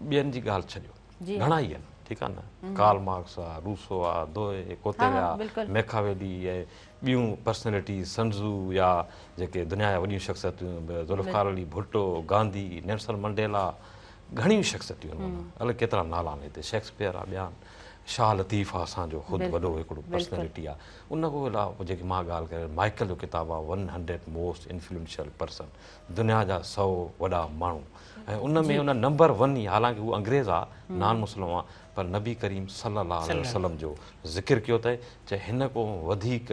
ٻين جي ڳالهه ڇڏيو گهڻا ئي آهن ٺيڪ آهي نه ڪارل مارڪس آهي، روسو آهي، دوئي، ڪوتيليا، ميڪاويلي ۽ ٻيون پرسنلٽيز سنزو يا جيڪي دنيا جا وڏيون شخصيتون ذوالفقار علي ڀٽو، گانڌي، نيلسن منڊيلا گهڻيون شخصيتون آهن الائي ڪيترا نالا آهن هتي شيڪسپيئر آهي ٻيا آهن شاهه لطيف آهي اسان جو خود وڏو هڪڙو پرسنلٽي آهي ان کان علاوه جيڪي مان ڳالهه ڪريان مائيڪل جو ڪتاب آهي one hundred most influential person دنيا جا سو وڏا ماڻهو ۽ ان ۾ ان نمبر ون ئي حالانڪه هو انگريز آهي نان مسلم آهي پر نبي ڪريم صلي الله عليه وسلم جو ذڪر ڪيو اٿئي چي هن کان وڌيڪ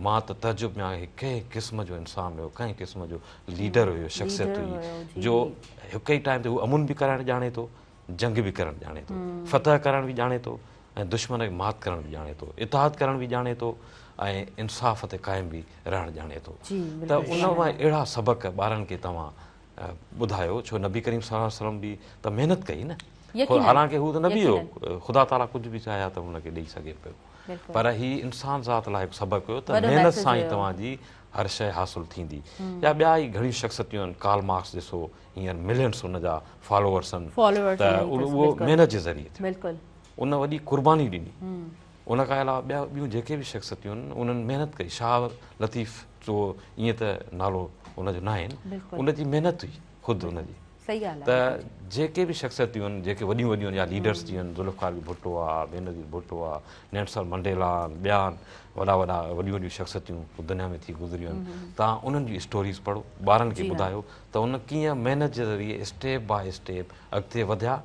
مان ته تعجب ۾ آهيان هي ڪنهن قسم جو انسان هيو ڪنهن قسم جو ليڊر هيو شخصيت هئي جو هڪ ئي ٽائيم تي هو امن به ڪرائڻ ڄاڻي ٿو جنگ به ڪرڻ ڄاڻي ٿو فتح ڪرڻ به ڄاڻي ٿو ۽ دشمن کي مات ڪرڻ به ڄاڻي ٿو اتحاد ڪرڻ به ڄاڻي ٿو ۽ انصاف تي قائم به رهڻ ڄاڻي ٿو ته ان مان اهڙا سبق ٻارن کي توهان ٻڌايو ڇو نبي ڪريم صلي الله عليه وسلم به ته محنت ڪئي نه حالانڪه هو ته نبي هو خدا تعاليٰ ڪجهه به چاهي ها ته هن کي ڏئي سگهي پيو پر هي انسان ذات لاء هڪ سبق هيو ته محنت سان ئي توهان جي هر شيء حاصل ٿيندي يا ٻيا ئي گهڻيون شخصيتون آهن ڪارل مارڪس ڏسو هينئر ملينس ان جا فالوورس آهن ته اهو محنت جي ذريعي ٿيو ان وڏي قرباني ڏني ان کان علاوه ٻيا ٻيون جيڪي به شخصيتون آهن انهن محنت ڪئي شاهه لطيف جو ائين ته نالو ان جو ناهي ان جي محنت هئي خود ان جي ته جيڪي به شخصيتون آهن جيڪي وڏيون وڏيون يا ليڊرس جيئن ذوالفقار علي ڀٽو آ بينظير ڀٽو آ نيلسن منڊيلا آهن ٻيا آهن وڏا وڏا وڏيون وڏيون شخصيتيون دنيا ۾ ٿي گذريون آهن توهان انهن جون اسٽوريز پڙهو ٻارن کي ٻڌايو ته ان ڪيئن محنت جي ذريعي اسٽيپ باء اسٽيپ اڳتي وڌيا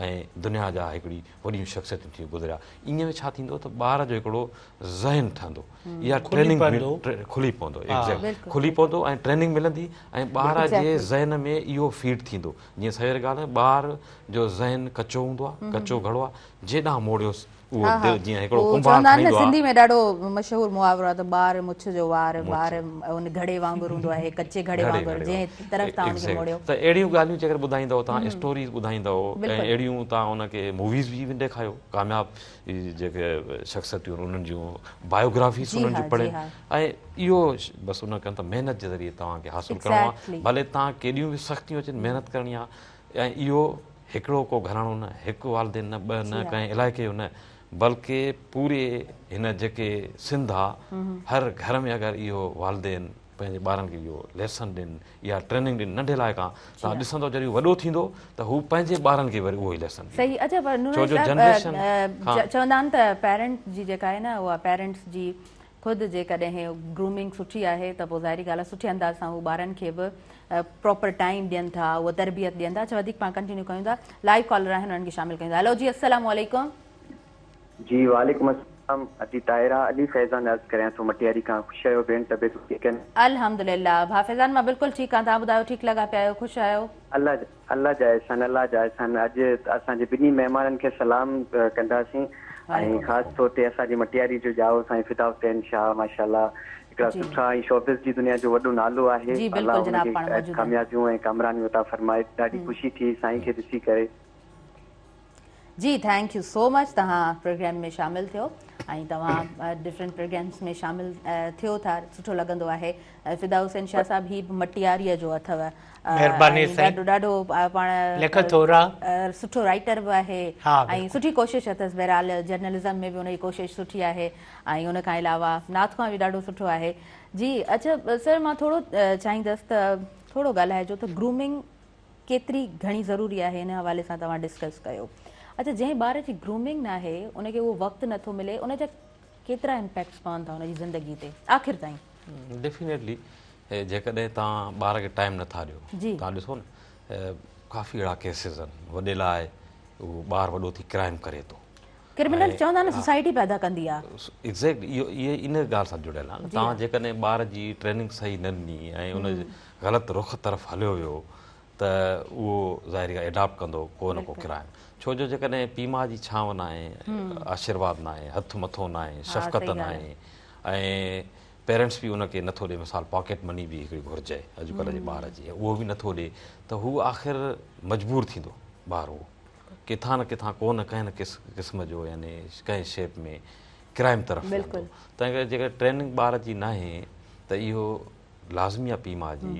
۽ دنيا جا هڪڙي وڏيون شخصيتون ٿي گذريا. ائين ۾ ڇا ٿيندو ته ٻار جو هڪڙو ذهن ٺهندو اها ٽريننگ کلي پوندو ايگزيڪٽ کلي پوندو ۽ ٽريننگ ملندي ۽ ٻار جي ذهن ۾ اهو فيڊ ٿيندو جيئن سوير ڳالهه ٻار جو ذهن ڪچو هوندو آهي ڪچو گهڙو آهي جيڏانهن موڙيوس اهو جيئن هڪڙو ڪنڀار چوندا آهن نه سنڌي ۾ ڏاڍو مشهور محاورو آهي ته ٻار مڇ جو وار ٻار ان گهڙي وانگر هوندو آهي ڪچي گهڙي وانگر جنهن طرف توهان ان کي موڙيو. ته اهڙيون ڳالهيون جيڪر ٻڌائيندؤ توهان اسٽوريز ٻڌائيندؤ ۽ اهڙيون توهان ان کي موويز به ايون ڏيکايو ڪامياب جيڪي شخصيتون آهن انهن جون بايوگرافيز انهن جون پڙهن ۽ اهو بس ان ڪن ته محنت جي ذريعي توهان کي حاصل ڪرڻو آهي ڀلي توهان ڪيڏيون به سختيون اچن محنت ڪرڻي آهي ۽ اهو هڪڙو ڪو گهراڻو نه، هڪ والدين نه، ٻه نه، ڪنهن علائقي جو نه، بلڪه پوري هن جيڪي سنڌ آ، هر گهر ۾ اگر اهو والدين پنهنجي ٻارن کي اهو ليسن ڏين، اها ٽريننگ ڏين ننڍي لاء کان، توهان ڏسندؤ جڏهن هو وڏو ٿيندو ته هو پنهنجي ٻارن کي وري اهو ئي ليسن ڏيندو. صحيح اچا پر ڇو جو جنريشن کان. چوندا آهن ته پيرنٽ جي جيڪا آهي نه اها پيرنٽس جي خود جيڪڏهن گرومنگ سٺي آهي ته پوء ظاهري ڳالهه آهي سٺي انداز سان هو ٻارن کي به پراپر ٽائيم ڏين ٿا اها تربيت ڏين ٿا اڇا وڌيڪ پاڻ ڪنٽينيو ڪيون ٿا لائيو ڪالر آهن انهن کي شامل ڪيون ٿا هيلو جي السلام عليڪم. جي وعليڪم السلام ادي طاهره علي فيضان عرض ڪريان ٿو مٽياري کان خوش آهيو ڀيڻ طبيعتون ٺيڪ آهن. الحمدلله ڀاء فيضان مان بلڪل ٺيڪ آهيان توهان ٻڌايو ٺيڪ لڳا پيا آهيو خوش آهيو. الله الله جا احسان الله جا احسان اڄ اسان جي ٻنهي مهمانن کي سلام ڪنداسين ۽ خاص طور تي اسان جي مٽياري جو ڄائو سائين فدا حسين شاهه ماشاءالله هڪڙا سٺا ۽ شوبز جي دنيا جو وڏو نالو آهي الله هن کي ڪاميابيون ۽ ڪامرانيون عطا فرمائي ڏاڍي خوشي ٿي سائين کي ڏسي ڪري. جي thank you سو مچ توهان پروگرام ۾ شامل ٿيو ۽ توهان ڊفرنٽ پروگرامس ۾ شامل ٿيو ٿا سٺو لڳندو آهي فدا حسين شاهه صاحب هي به مٽياريء جو اٿو مهرباني سائين ڏاڍو ڏاڍو پاڻ لک ٿورا سٺو رائيٽر به آهي ۽ سٺي ڪوشش اٿس بهرحال جرنلزم ۾ به ان جي ڪوشش سٺي آهي ۽ ان کان علاوه نعت خوان به ڏاڍو سٺو آهي جي اڇا سر مان ٿورو چاهيندس ته ٿورو ڳالهائجو ته گرومنگ ڪيتري گهڻي ضروري آهي ان حوالي سان توهان ڊسڪس ڪيو اڇا جنهن ٻار جي گرومنگ ناهي ان کي اهو وقت نٿو ملي ان جا ڪيترا امپيڪٽس پون ٿا ان جي زندگي تي آخر تائين. ڊيفينيٽلي جيڪڏهن توهان ٻار کي ٽائيم نٿا ڏيو توهان ڏسو نه ڪافي اهڙا ڪيسز آهن وڏي لاء اهو ٻار وڏو ٿي ڪرائم ڪري ٿو. ڪرمنل چوندا آهن نه سوسائٽي پيدا ڪندي آهي. ايگزيڪٽ اهو اهي ان ڳالهه سان جڙيل آهي نه توهان جيڪڏهن ٻار جي ٽريننگ صحيح نه ڏني ۽ ان غلط رخ طرف هليو ويو ته اهو ظاهري ڳالهه اڊاپٽ ڪندو ڪو نه ڪو ڪرائم ڇو جو جيڪڏهن پيء ماء جي ڇانو ناهي آشيرواد ناهي هٿ مٿو ناهي شفقت ناهي ۽ پيرنٽس به ان کي نٿو ڏي مثال پاڪيٽ مني به هڪڙي گهرج آهي اڄڪلهه جي ٻار جي اهو به نٿو ڏي ته هو آخر مجبور ٿيندو ٻار اهو ڪٿان نه ڪٿان ڪو نه ڪنهن نه قسم جو يعني ڪنهن شيپ ۾ ڪرائم طرف ويندو. تنهن ڪري جيڪڏهن ٽريننگ ٻار جي ناهي ته اهو لازمي آهي پيء ماء جي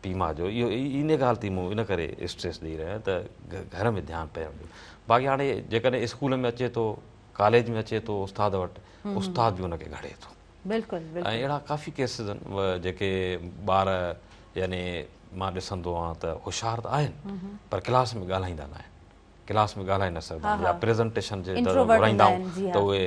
پيء ماء جو اهو ان ڳالهه تي مون ان ڪري اسٽريس ڏئي رهيو آهيان ته گهر ۾ ڌيان پهريون ڏيو. باقي هاڻي جيڪڏهن اسڪول ۾ اچي ٿو ڪاليج ۾ اچي ٿو استاد وٽ استاد به ان کي گهڙي ٿو. بلڪل ۽ اهڙا ڪافي ڪيسز آهن جيڪي ٻار يعني مان ڏسندو آهيان ته هوشيار ته آهن پر ڪلاس ۾ ڳالهائيندا نه آهن. ڪلاس ۾ ڳالهائي نه سگهندا آهن يا پريزنٽيشن جي گهرائيندا آهيون ته اهي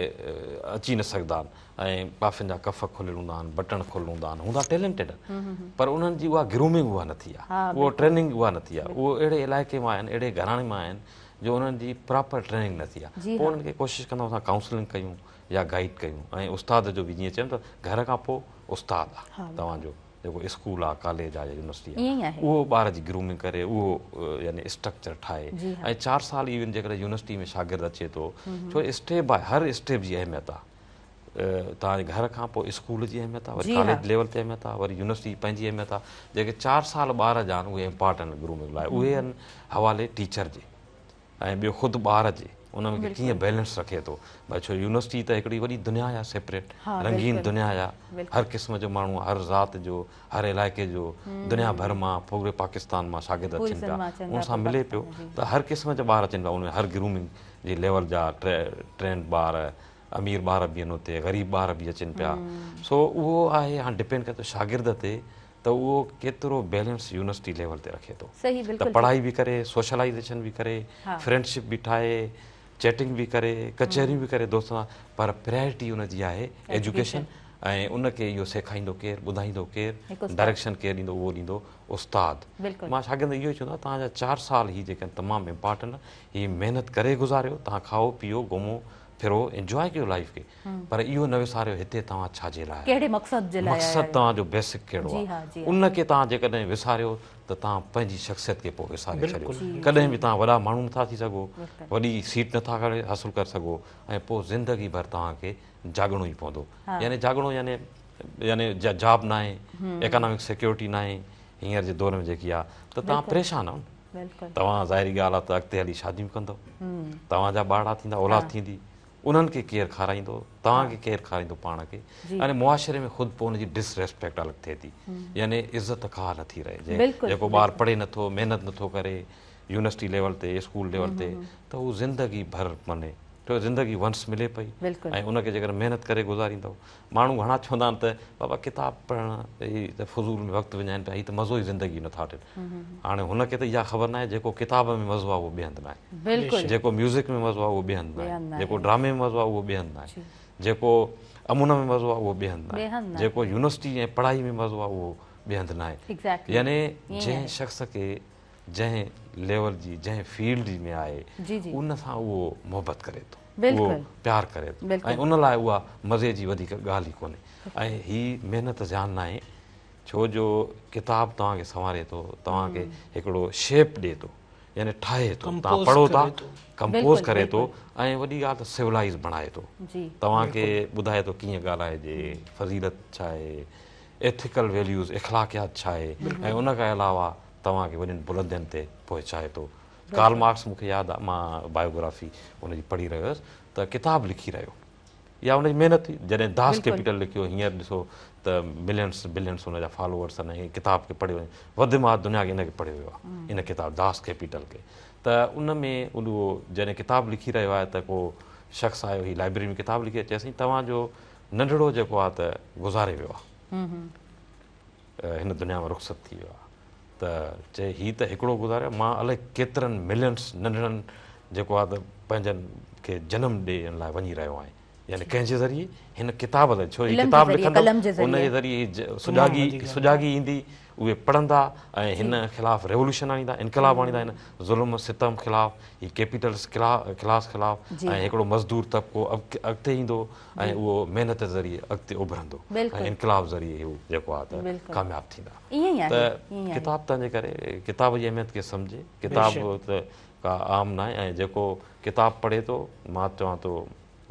اچي نه سگهندا آهن ۽ ڪافين جا ڪف کليل هوندا آهن بٽڻ کليل هوندا آهن هوندا ٽيلنٽيڊ آهن پر انهن جي اها گرومنگ اها نه ٿي آهي اهو ٽريننگ اها نه ٿي آهي اهو اهڙي علائقي مان آهن اهڙي گهراڻي مان آهن جو انهن جي پراپر ٽريننگ نه ٿي آهي پوء انهن کي ڪوشش ڪندا آهيون اسان ڪائونسلنگ ڪيون يا گائيڊ ڪيون ۽ استاد جو به جيئن چيم ته گهر کان پوء استاد آهي توهان جو جيڪو اسڪول آ ڪاليج آ يا يونيورسٽي آ اهو ٻار جي گرومنگ ڪري اهو يعني اسٽرڪچر ٺاهي ۽ 4 سال ايون جيڪڏهن يونيورسٽي ۾ شاگرد اچي ٿو ڇو اسٽيپ آهي هر اسٽيپ جي اهميت آ توهان جي گهر کان پوء اسڪول جي اهميت آ وري ڪاليج ليول تي اهميت آ وري يونيورسٽي جي پنهنجي اهميت آ جيڪي 4 سال ٻار جا آهن اهي امپارٽنٽ گرومنگ لاء اهي آهن حوالي ٽيچر جي ۽ ٻيو خود ٻار جي ان ۾ ڪيئن بيلنس رکي ٿو ڀائي ڇو يونيورسٽي ته هڪڙي وڏي دنيا آهي سيپريٽ رنگين دنيا آهي هر قسم جو ماڻهو هر ذات جو هر علائقي جو دنيا ڀر مان پوري پاڪستان مان شاگرد اچن پيا ان سان ملي پيو ته هر قسم جا ٻار اچن پيا ان ۾ هر گرومنگ جي ليول جا ٽرينڊ ٻار امير ٻار به آهن اتي غريب ٻار به اچن پيا سو اهو آهي هاڻ ڊپينڊ ڪري ٿو شاگرد تي ته اهو ڪيترو بيلنس يونيورسٽي ليول تي رکي ٿو ته پڙهائي به ڪري سوشلائيزيشن به ڪري فرينڊشپ به ٺاهي چيٽنگ به ڪري ڪچهريون به ڪري دوستن سان پر پرائرٽي ان جي آهي ايجوڪيشن ۽ ان کي اهو سيکاريندو ڪير ٻڌائيندو ڪير ڊائريڪشن ڪير ڏيندو اهو ڏيندو استاد مان شاگردن کي اهو ئي چوندو آهيان توهان جا 4 سال هي جيڪي آهن تمام امپارٽنٽ هي محنت ڪري گذاريو توهان کائو پيئو گهمو ڦرو انجواء ڪيو لائيف کي پر اهو نه وساريو هتي توهان ڇا جي لاء آيا آهيو؟ ڪهڙي مقصد جي لاء آيا آهيو؟ مقصد توهان جو بيسڪ ڪهڙو آهي؟ ان کي توهان جيڪڏهن وساريو ته توهان پنهنجي شخصيت کي پوء وساري ڇڏيو. ڪڏهن به توهان وڏا ماڻهو نٿا ٿي سگهو، وڏي سيٽ نٿا حاصل ڪري سگهو ۽ پوء زندگي ڀر توهان کي جاڳڻو ئي پوندو. يعني جاڳڻو يعني يعني جاب ناهي، ايڪانامڪ سيڪيورٽي ناهي هينئر جي دور ۾ جيڪي آهي ته توهان پريشان آهيو نه. توهان ظاهري ڳالهه آهي ته اڳتي هلي شاديون ڪندؤ، توهان جا ٻارڙا ٿيندا، اولاد ٿيندي. انهن کي ڪير کارائيندو، توهان کي ڪير کارائيندو پاڻ کي يعني معاشري ۾ خود پوء ان جي ڊس ريسپيڪٽ الڳ ٿئي ٿي يعني عزت ڪا نه ٿي رهي جيڪو ٻار پڙهي نه ٿو محنت نه ٿو ڪري يونيورسٽي ليول تي اسڪول ليول تي ته هو زندگي ڀر معني ڇو زندگي ونس ملي پئي ۽ ان کي جيڪڏهن محنت ڪري گذاريندو ماڻهو گهڻا چوندا آهن ته بابا ڪتاب پڙهڻ هي ته فضول ۾ وقت وڃائن پيا هي ته مزو ئي زندگي نٿا وٺن هاڻي هن کي ته اها خبر ناهي جيڪو ڪتاب ۾ مزو آهي اهو ٻئي هنڌ ناهي جيڪو ميوزڪ ۾ مزو آهي اهو ٻئي هنڌ ناهي جيڪو ڊرامي ۾ مزو آهي اهو ٻئي هنڌ ناهي جيڪو امن ۾ مزو آهي اهو ٻئي هنڌ ناهي جيڪو يونيورسٽي ۽ پڙهائي ۾ مزو آهي اهو ٻئي هنڌ ناهي يعني جنهن شخص کي جنهن ليول جي جنهن فيلڊ ۾ آهي ان سان اهو محبت ڪري ٿو اهو پيار ڪري ٿو ۽ ان لاء اها مزي جي وڌيڪ ڳالهه ئي ڪونهي ۽ هي محنت زيان ناهي ڇو جو ڪتاب توهان کي سنواري ٿو توهان کي هڪڙو شيپ ڏي ٿو يعني ٺاهي ٿو توهان پڙهو ٿا ڪمپوز ڪري ٿو ۽ وڏي ڳالهه ته سولائيز بڻائي ٿو توهان کي ٻڌائي ٿو ڪيئن ڳالهائجي فضيلت ڇا آهي ايٿيڪل ويليوز اخلاقيات ڇا آهي ۽ ان کان علاوه توهان کي وڏين بلندين تي پهچائي ٿو. ڪارل مارڪس مون کي ياد آهي مان بايوگرافي ان جي پڙهي رهيو هيس ته ڪتاب لکي رهيو يا ان جي محنت هئي جڏهن داس ڪيپيٽل لکيو هينئر ڏسو ته ملينس بلينس ان جا فالوورس آهن ۽ ڪتاب کي پڙهيو وڃي وڌ مان وڌ دنيا کي ان کي پڙهيو ويو آهي ان ڪتاب داس ڪيپيٽل کي ته ان ۾ اهو جڏهن ڪتاب لکي رهيو آهي ته ڪو شخص آيو هي لائبريري ۾ ڪتاب لکي چيس سائين توهان جو ننڍڙو جيڪو آهي ته گذاري ويو آهي هن دنيا مان رخصت ٿي ويو آهي ته چئي هي ته هڪڙو گذاريو مان الائي ڪيترن ملينس ننڍڙن جيڪو آهي ته پنهنجن کي جنم ڏيڻ لاء وڃي رهيو آهيان يعني ڪنهن جي ذريعي هن ڪتاب ذريعي ڇو هي ڪتاب لکندو ان جي ذريعي سجاڳي سجاڳي ايندي اهي پڙهندا ۽ هن خلاف ريولوشن آڻيندا انقلاب آڻيندا هن ظلم ستم خلاف هي ڪيپيٽلسٽ ڪلاس خلاف ۽ هڪڙو مزدور طبقو اڳتي ايندو ۽ اهو محنت ذريعي اڳتي اڀرندو ۽ انقلاب ذريعي هو جيڪو آهي ته ڪامياب ٿيندا ته ڪتاب تنهن جي ڪري ڪتاب جي اهميت کي سمجهي ڪتاب ته ڪا عام ناهي ۽ جيڪو ڪتاب پڙهي ٿو مان چوان ٿو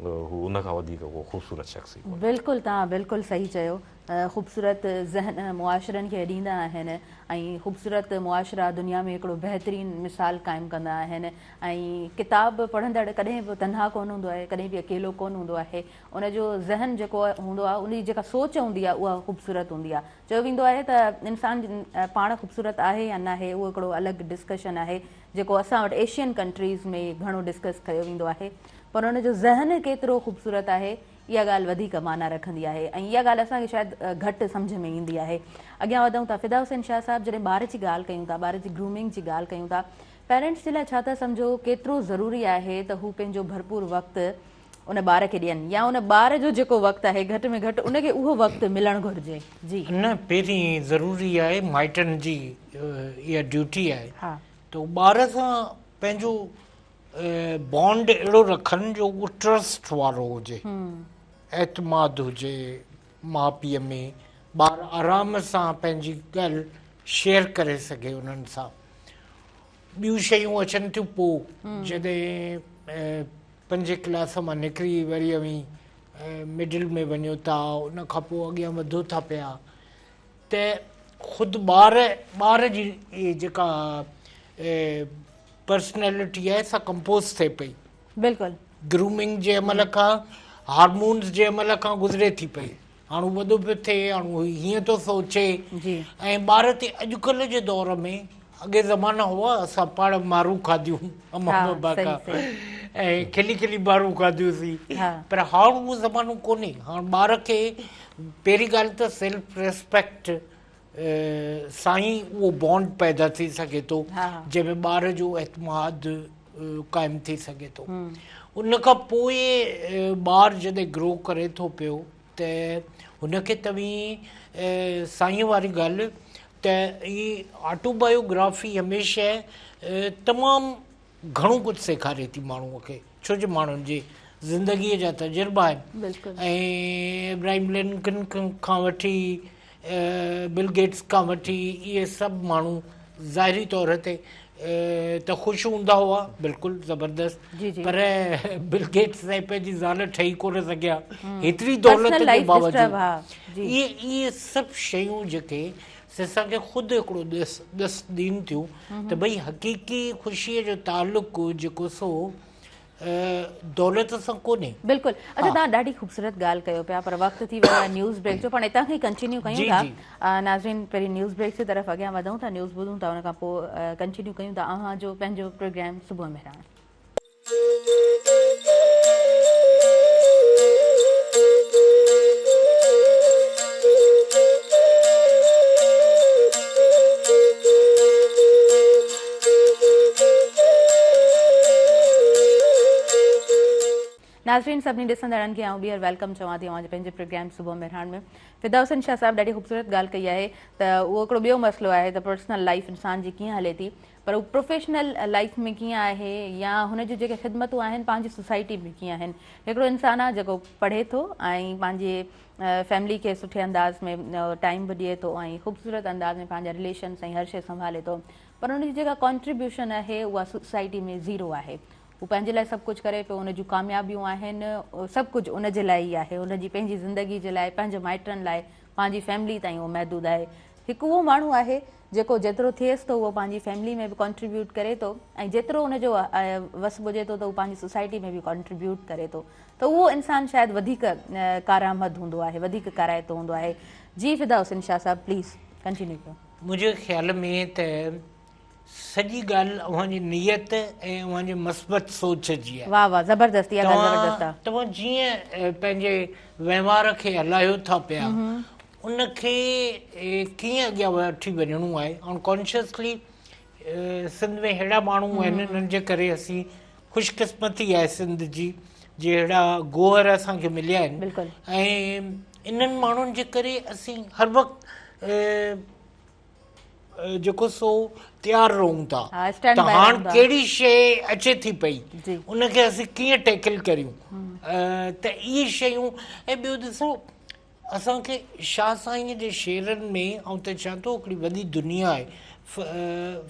هو ان کان وڌيڪ ڪو خوبصورت شخص ئي ڪونهي. بلڪل توهان بلڪل صحيح چيو. خوبصورت ذهن معاشرن کي ڏيندا آهن ۽ خوبصورت معاشرا دنيا ۾ هڪڙو بهترين مثال قائم ڪندا آهن ۽ ڪتاب پڙهندڙ ڪڏهن به تنها ڪونه هوندو آهي ڪڏهن به اڪيلو ڪونه هوندو آهي ان جو ذهن جيڪو هوندو آهي ان جي جيڪا سوچ هوندي آهي اها خوبصورت هوندي آهي چيو ويندو آهي ته انسان پاڻ خوبصورت آهي يا ناهي اهو هڪڙو الڳ ڊسڪشن آهي جيڪو اسان وٽ ايشين ڪنٽريز ۾ گهڻو ڊسڪس ڪيو ويندو آهي پر ان جو ذهن ڪيترو خوبصورت آهي اها ڳالهه وڌيڪ معنيٰ رکندي آهي ۽ اها ڳالهه اسان کي شايد گهٽ سمجهه ۾ ايندي آهي. اڳيان وڌون ٿا فدا حسين شاهه صاحب جڏهن ٻار جي ڳالهه ڪيون ٿا ٻار جي گرومنگ جي ڳالهه ڪيون ٿا پيرنٽس جي لاء ڇا ٿا سمجهو ڪيترو ضروري آهي ته هو پنهنجو ڀرپور وقت ان ٻار کي ڏين يا ان ٻار جو جيڪو وقت آهي گهٽ ۾ گهٽ ان کي اهو وقت ملڻ گهرجي جي. نه پهرين ضروري آهي مائٽن جي اها ڊيوٽي آهي ته هو ٻار سان پنهنجو بانڊ اهڙو رکن جو اهو ٽرسٽ وارو هجي، اعتماد هجي ماء پيء ۾، ٻار آرام سان پنهنجي ڳالهه شيئر ڪري سگهي انهن سان. ٻيون شيون اچن ٿيون پوء جڏهن پنجين ڪلاس مان نڪري وري اوهين مڊل ۾ وڃو ٿا ان کان پوء اڳيان وڌو ٿا پيا ته خود ٻار ٻار جي جيڪا پرسنالٽي آهي سا ڪمپوز ٿئي پئي. بلڪل. گرومنگ جي عمل کان هارمونز جي عمل کان گذري ٿي پئي. هاڻ هو وڏو پيو ٿئي هاڻ هو هيئن ٿو سوچي ۽ ٻار تي اڄڪلهه جي دور ۾ اڳي زمانا هئا اسان پاڻ مارون کاڌيون اما بابا کان ۽ کلي کلي مارون کاڌيونسين پر هاڻ اهو زمانو ڪونهي هاڻ ٻار کي پهرين ڳالهه ته سيلف ريسپيڪٽ سان ئي اهو بانڊ پيدا ٿي سگهي ٿو جنهن ۾ ٻار جو اعتماد قائم ٿي سگهي ٿو ان کان پوء ٻار جڏهن گرو ڪري ٿو پيو ته هن کي توهين سائين واري ڳالهه ته هي آٽو بايوگرافي هميشه تمام گهڻو ڪجهه سيکاري ٿي ماڻهوء کي ڇو جو ماڻهن جي زندگيء جا تجربا آهن ۽ ابراهيم لنڪن کان وٺي بل گيٽس کان وٺي اهي سڀ ماڻهو ظاهري طور تي ته خوش هوندا هئا بلڪل زبردست پر بل گيٽس ۽ پنهنجي زال ٺهي ڪونه سگهيا هيتري دولت جي باوجود اهي اهي سڀ شيون جيڪي سي اسان کي خود هڪڙو ڏس ڏس ڏين ٿيون ته ڀئي حقيقي خوشيء جو تعلق جيڪو سو دولت سان ڪونهي. بلڪل اچا توهان ڏاڍي خوبصورت ڳالهه ڪيو پيا پر وقت ٿي ويو آهي نيوز بريڪ جو پاڻ هتان کان ئي ڪنٽينيو ڪيون ٿا ناظرين پهرين نيوز بريڪ جي طرف اڳيان وڌون ٿا نيوز ٻڌون ٿا ان کان پوء ڪنٽينيو ڪيون ٿا اوهان جو پنهنجو پروگرام صبح مهراڻ. ناظرين سڀني ڏسندڙن کي آئون ٻيهر welcome چوان ٿي اوهان جي پنهنجي پروگرام صبح مهراڻ ۾ فدا حسين شاهه صاحب ڏاڍي خوبصورت ڳالهه ڪئي آهي ته اهو هڪڙو ٻيو مسئلو آهي ته پرسنل لائف انسان جي ڪيئن هلي ٿي پر هو پروفيشنل لائف ۾ ڪيئن آهي يا هن جون جيڪي خدمتون آهن پنهنجي سوسائٽي ۾ ڪيئن آهن هڪڙو انسان آهي جيڪو پڙهي ٿو ۽ پنهنجي فيملي کي سٺي انداز ۾ ٽائيم به ڏئي ٿو ۽ خوبصورت انداز ۾ پنهنجا رليشنس ۽ هر شيء سنڀالي ٿو پر ان جي جيڪا ڪانٽريبيوشن آهي اها سوسائٽي ۾ زيرو آهي. هو پنهنجي لاء سڀ ڪجهه ڪري پيو، ان جون ڪاميابيون آهن، سڀ ڪجهه ان جي لاء ئي آهي، ان جي پنهنجي زندگي جي لاء، پنهنجي مائٽن لاء، پنهنجي فيملي تائين اهو محدود آهي. هڪ اهو ماڻهو آهي جيڪو جيترو ٿئيس ٿو اهو پنهنجي فيملي ۾ به ڪانٽريبيوٽ ڪري ٿو ۽ جيترو ان جو وس پڄي ٿو ته هو پنهنجي سوسائٽي ۾ به ڪانٽريبيوٽ ڪري ٿو ته اهو انسان شايد وڌيڪ ڪارآمد هوندو آهي، وڌيڪ ڪارائتو هوندو آهي. جي فدا حسين شاهه صاحب پليز ڪنٽينيو ڪيو. منهنجي خيال ۾ ته سڄي ڳالهه اوهان جي نيت ۽ اوهان جي مثبت سوچ جي آهي. واه واه زبردست اها ڳالهه زبردست آ. توهان جيئن پنهنجي وهنوار کي هلايو ٿا پيا ان کي ڪيئن اڳيان وٺي وڃڻو آهي ان ڪانشسلي سنڌ ۾ اهڙا ماڻهو آهن انهن جي ڪري اسين خوش قسمتي آهي سنڌ جي جي اهڙا گوهر اسان کي مليا آهن ۽ انهن ماڻهن جي ڪري اسين هر وقت جيڪو سو تيار رهون ٿا ته هاڻ ڪهڙي شيء اچي ٿي پئي ان کي اسين ڪيئن ٽيڪل ڪريون ته اهي شيون ۽ ٻيو ڏسو اسان کي شاهه سائين جي شعرن ۾ آئون ته چوان ٿو هڪڙي وڏي دنيا آهي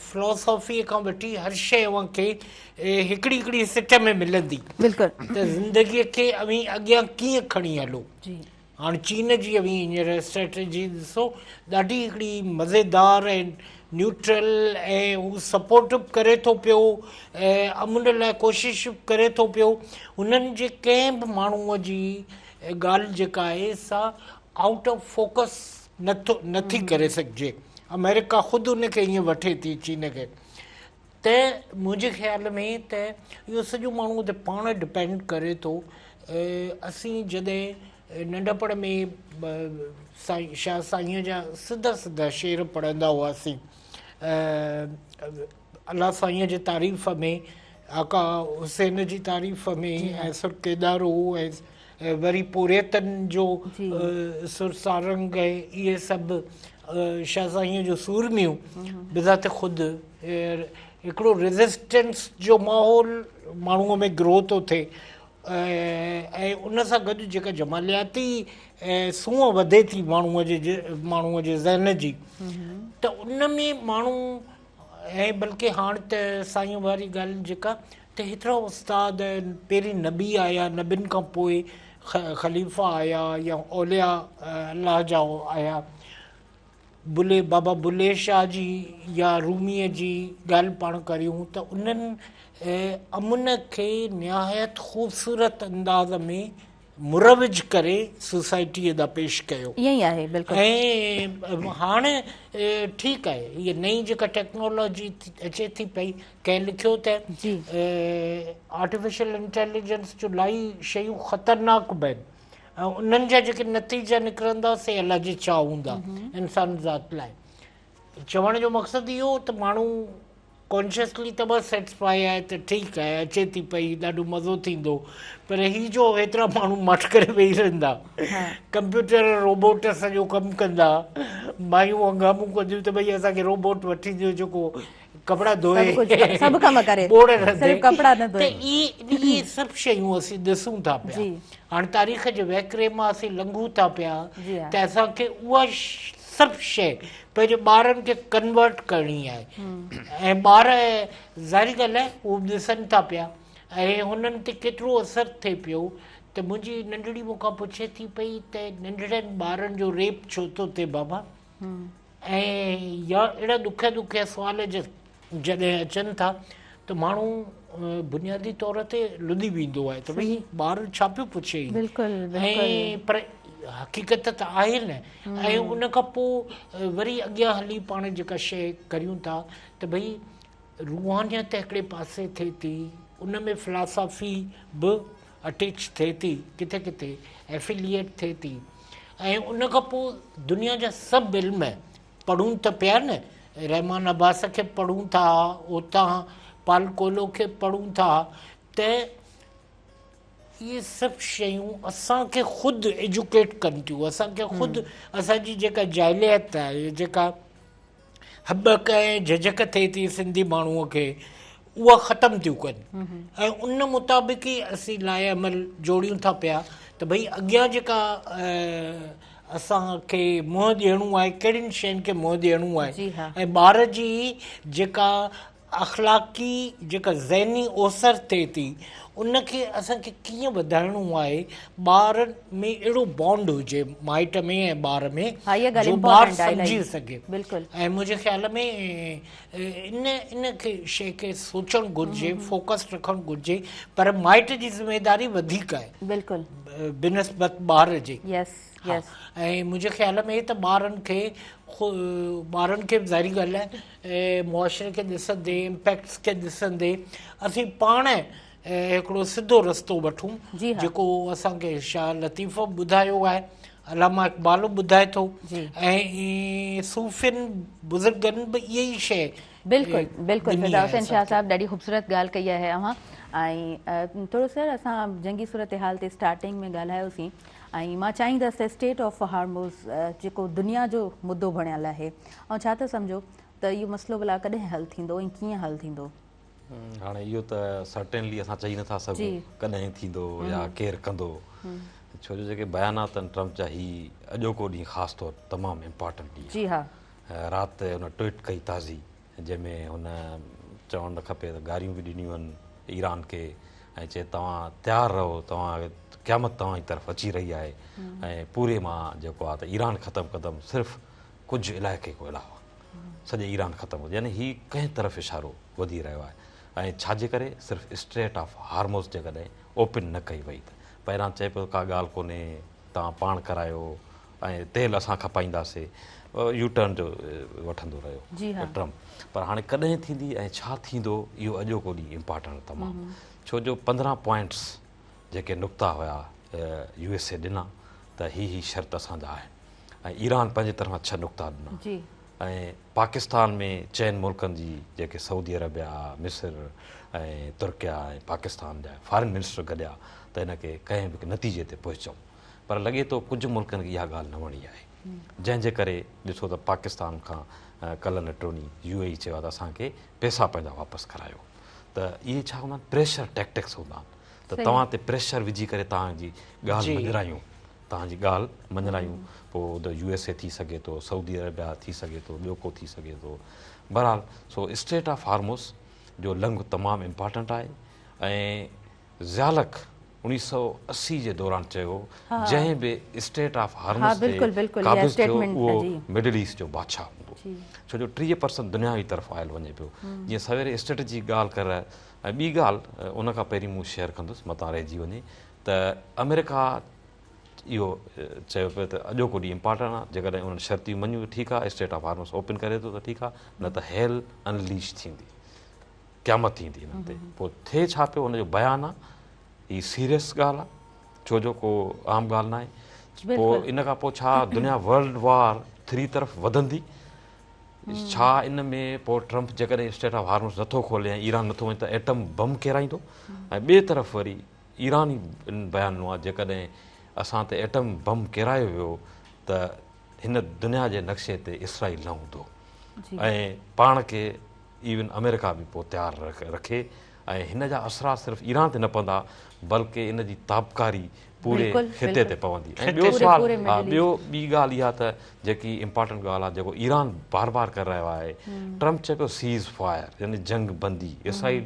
فلاسافيء کان وٺي هر شيء اوهان کي هڪڙي هڪڙي سٽ ۾ ملندي بلڪل ته زندگيء کي اوهين اڳيان ڪيئن کڻي هلو جي. هاڻ چين جي اوهين هينئر اسٽريٽجي ڏسو ڏاڍي هڪڙي مزيدار ۽ نيوٽرل ۽ هو سپورٽ به ڪري ٿو پيو ۽ امن لاء ڪوشش به ڪري ٿو پيو. هنن جي ڪنهن به ماڻهوء جي ڳالهه جيڪا آهي سا آئوٽ آف فوڪس نٿو نٿي ڪري سگهجي. آمريڪا خود ان کي ائين وٺي ٿي چين کي. ته منهنجي خيال ۾ ته اهو سڄو ماڻهوء تي پاڻ ڊپينڊ ڪري ٿو. اسين جڏهن ننڍپڻ ۾ سائين شاهه سائينء جا سڌا سڌا شعر پڙهندا هئاسين الله سائينء جي تعريف ۾ آقا حسين جي تعريف ۾ ۽ سر ڪيڏارو ۽ ۽ وري پورهيتن جو سر سارنگ ۽ اهي سڀ شاهه سائينء جون سورميون بذات خود هڪڙو ريزسٽنس جو ماحول ماڻهوء ۾ گرو ٿو ٿئي ۽ ان سان گڏ جيڪا جمالياتي سونهن وڌي ٿي ماڻهوء جي ماڻهوء جي ذهن جي ته ان ۾ ماڻهو ۽ بلڪه هاڻ ته سائين واري ڳالهه جيڪا ته هيترا استاد پهرين نبي آيا نبين کان پوء خليفا آيا يا اولياء الله جا آيا بلي بابا بلي شاهه جي يا روميء جي ڳالهه پاڻ ڪريون ته انهن امن کي نهايت خوبصورت انداز ۾ مروج ڪري سوسائٽيء ڏانهن پيش ڪيو. ائين ئي آهي بلڪل. ۽ هاڻ ٺيڪ آهي هيء نئين جيڪا ٽيڪنالاجي اچي ٿي پئي ڪنهن لکيو ته آرٽيفيشل انٽيليجنس جون الاهي شيون خطرناڪ به آهن ۽ انهن جا جيڪي نتيجا نڪرندا سي الاجي ڇا هوندا انسان ذات لاء. چوڻ جو مقصد اهو ته ماڻهو ڪانشسلي ته بس سيٽسفائي آهي ته ٺيڪ آهي اچي ٿي پئي ڏاڍو مزو ٿيندو پر هي جو هيترا ماڻهو ماٺ ڪري ويهي رهندا ڪمپيوٽر روبوٽ سڄو ڪم ڪندا مايون هنگامو ڪنديون ته ڀئي اسان کي روبوٽ وٺي ڏيو جيڪو ڪپڙا ڌوئي سڀ ڪم ڪري ٻوڙ رڌي صرف ڪپڙا نه ڌوئي ته اهي سڀ شيون اسين ڏسون ٿا پيا هاڻ تاريخ جي وهڪري مان اسين لنگهون ٿا پيا ته اسان کي اها سڀ شيء پنهنجي ٻارن کي ڪنورٽ ڪرڻي آهي ۽ ٻار ظاهري ڳالهه آهي هو ڏسن ٿا پيا ۽ هنن تي ڪيترو اثر ٿئي پيو ته منهنجي ننڍڙي مون کان پڇي ٿي پئي ته ننڍڙن ٻارن جو ريپ ڇو ٿو ٿئي بابا ۽ يا اهڙا ڏکيا ڏکيا سوال جڏهن اچن ٿا ته ماڻهو بنيادي طور تي لڏي ويندو آهي ته ڀئي ٻار ڇا پيو پڇي هي بلڪل بلڪل ۽ پر حقيقت ته آهي نه ۽ ان کان پوء وري اڳيان هلي پاڻ جيڪا شيء ڪريون ٿا ته ڀئي روحانيت هڪڙي پاسي ٿئي ٿي ان ۾ فلاسافي به اٽيچ ٿئي ٿي ڪٿي ڪٿي افيليئيٽ ٿئي ٿي ۽ ان کان پوء دنيا جا سڀ علم پڙهون ته پيا نه، رحمان عباس کي پڙهون ٿا، اتان پال ڪوئلو کي پڙهون ٿا ته اهي سڀ شيون اسان کي خود ايجوڪيٽ ڪن ٿيون، اسان کي خود اسان جي جيڪا جاهليت آهي، جيڪا هٻڪ ۽ جهجهڪ ٿئي ٿي سنڌي ماڻهوء کي اها ختم ٿيون ڪن ۽ ان مطابق ئي اسين لائحه عمل جوڙيون ٿا پيا ته ڀئي اڳيان جيڪا اسان کي منهن ڏيڻو آهي ڪهڙين شين کي منهن ڏيڻو آهي ۽ ٻار جي جيڪا اخلاقي جيڪا ذهني اوسر ٿئي ٿي ان کي اسان کي ڪيئن وڌائڻو آهي ٻار ۾ اهڙو بانڊ هجي مائٽ ۾ ۽ ٻار ۾ جو ٻار سمجهي سگهي ۽ منهنجي خيال ۾ ان ان کي شيء کي سوچڻ گهرجي فوڪس رکڻ گهرجي پر مائٽ جي ذميداري وڌيڪ آهي بلڪل بنسبت ٻار جي يس يس ۽ منهنجي خيال ۾ ته ٻارن کي ٻارن کي به ظاهري ڳالهه آهي معاشري کي ڏسندي امپيڪٽس کي ڏسندي اسين پاڻ هڪڙو سڌو رستو وٺون جيڪو اسان کي شاهه لطيف به ٻڌايو آهي علامه اقبال به ٻڌائي ٿو ۽ صوفين بزرگن به اها ئي شيء بلڪل بلڪل فدا حسين شاهه صاحب ڏاڍي خوبصورت ڳالهه ڪئي آهي اوهان ۽ ٿورو سر اسان جنگي صورتحال تي اسٽارٽنگ ۾ ڳالهايوسين ۽ مان چاهيندس ته اسٽيٽ آف هارموز جيڪو دنيا جو مدو بڻيل آهي اوهان ڇا ٿا سمجهو ته اهو مسئلو ڀلا ڪڏهن حل ٿيندو ۽ ڪيئن حل ٿيندو؟ هاڻي اهو ته سرٽينلي اسان چئي نٿا سگهون ڪڏهن ٿيندو يا ڪير ڪندو ڇو جو جيڪي بيانات آهن ٽرمپ جا هي اڄوڪو ڏينهن خاص طور تمام امپارٽنٽ ڏينهن جي ها رات هن ٽوئيٽ ڪئي تازي جنهن ۾ هن چوڻ نه کپي ته گاريون به ڏنيون آهن ايران کي ۽ چئي توهان تيار رهو توهان قيامت توهان جي طرف اچي رهي آهي ۽ پوري مان جيڪو آهي ته ايران ختم ڪندم صرف ڪجهه علائقي کان علاوه سڄي ايران ختم ڪندم يعني هي ڪنهن طرف اشارو وڌي رهيو آهي ۽ ڇا جي ڪري صرف اسٽريٽ آف هارموز جيڪڏهن اوپن نه ڪئي وئي ته پهريان چئي پيو ڪا ڳالهه ڪونهي توهان پاڻ ڪرايو ۽ تيل اسان کپائينداسي يو ٽرن جو وٺندو رهيو ٽرمپ پر هاڻي ڪڏهن ٿيندي ۽ ڇا ٿيندو اهو اڄوڪو ڏينهن امپارٽنٽ تمام ڇو جو 15 پوائنٽس جيڪي نقطا هيا يو ايس اي ڏنا ته هي هي شرط اسان جا آهن ۽ ايران پنهنجي طرفان 6 نقطا ڏنا ۽ پاڪستان ۾ چئن ملڪن جي جيڪي سعودي عربيا، مصر ۽ ترڪيا ۽ پاڪستان جا فارن منسٽر گڏيا ته ان کي ڪنهن به نتيجي تي پهچون پر لڳي ٿو ڪجهه ملڪن کي اها ڳالهه نه وڻي آهي جنهن جي ڪري ڏسو ته پاڪستان کان ڪلهه نه ٽوني يو اي اي چيو آهي ته اسان کي پئسا پنهنجا واپس ڪرايو ته اهي ڇا هوندا آهن پريشر ٽيڪٽڪس هوندا آهن ته توهان تي پريشر وجهي ڪري توهان جي ڳالهه مڃرايون توهان جي ڳالهه مڃرايون پوء يو ايس اي ٿي سگهي ٿو سعودي عربيا ٿي سگهي ٿو ٻيو ڪو ٿي سگهي ٿو بهرحال سو اسٽريٽ آف هارموز جو لنگهه تمام امپارٽنٽ آهي ۽ ضياء الحق 1980 جي دوران چيو جنهن به اسٽريٽ آف هارموز تي قابض ٿيو اهو مڊل ايسٽ جو بادشاهه هوندو ڇو جو 30 پرسنٽ دنيا جي طرف آئل وڃي پيو جيئن سويري اسٽريٽجي ڳالهه ڪر ۽ ٻي ڳالهه ان کان پهرين مون شيئر ڪندس متان رهجي وڃي ته آمريڪا اهو چيو پيو ته اڄوڪو ڏينهن امپارٽنٽ آهي جيڪڏهن انهن شرطيون مڃيون ته ٺيڪ آهي اسٽريٽ آف هارموز اوپن ڪري ٿو ته ٺيڪ آهي نه ته هيل انليش ٿيندي قيامت ٿيندي انهن تي پوء ٿئي ڇا پيو ان جو بيان آهي هي سيريس ڳالهه آهي ڇو جو ڪو عام ڳالهه ناهي پوء ان کان پوء ڇا دنيا ورلڊ وار 3 طرف وڌندي ڇا ان ۾ پوء ٽرمپ جيڪڏهن اسٽريٽ آف هارموز نٿو کولي ۽ ايران نٿو وڃي ته ايٽم بم ڪيرائيندو ۽ ٻئي طرف وري ايران ئي بيان ڏنو آهي جيڪڏهن اسان تي ايٽم بم ڪيرايو ويو ته هن دنيا جي نقشي تي اسرائيل نه هوندو ۽ پاڻ کي ايون آمريڪا به پوء تيار رکي ۽ هن جا اثرات صرف ايران تي نه پوندا بلڪه ان جي تابڪاري پوري خطي تي پوندي ۽ ٻيو سوال ها ٻيو ٻي ڳالهه اها ته جيڪي امپارٽنٽ ڳالهه آهي جيڪو ايران بار بار ڪري رهيو آهي ٽرمپ چئي پيو سيز فائر يعني جنگ بندي اسرائيل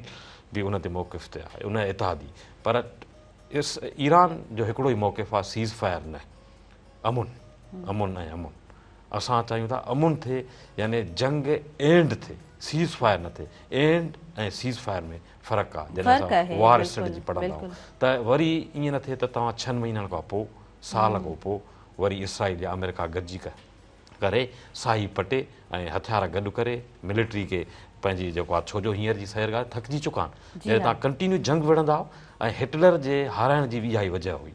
به ان تي موقف تي آهي ان اتحادي پر ايران جو هڪڙو ئي موقف آهي سيز فائر نه امن امن ۽ امن اسان چاهيون ٿا امن ٿئي يعني جنگ اينڊ ٿئي سيز فائر نه ٿئي اينڊ ۽ سيز فائر ۾ فرق آهي جڏهن اسان وار اسٽريٽجي پڙهندا آهيون ته وري ائين نه ٿئي ته توهان ڇهن مهينن کان پوء سال کان پوء وري اسرائيل يا آمريڪا گڏجي ڪري ساهي پٽي ۽ هٿيار گڏ ڪري ملٽري کي پنهنجي جيڪو آهي ڇو جو هينئر جي سير ڳالهه ٿڪجي چڪا آهن جڏهن توهان ڪنٽينيو جنگ وڙهندا ۽ هٽلر جي هارائڻ جي به اها ئي وجهه هئي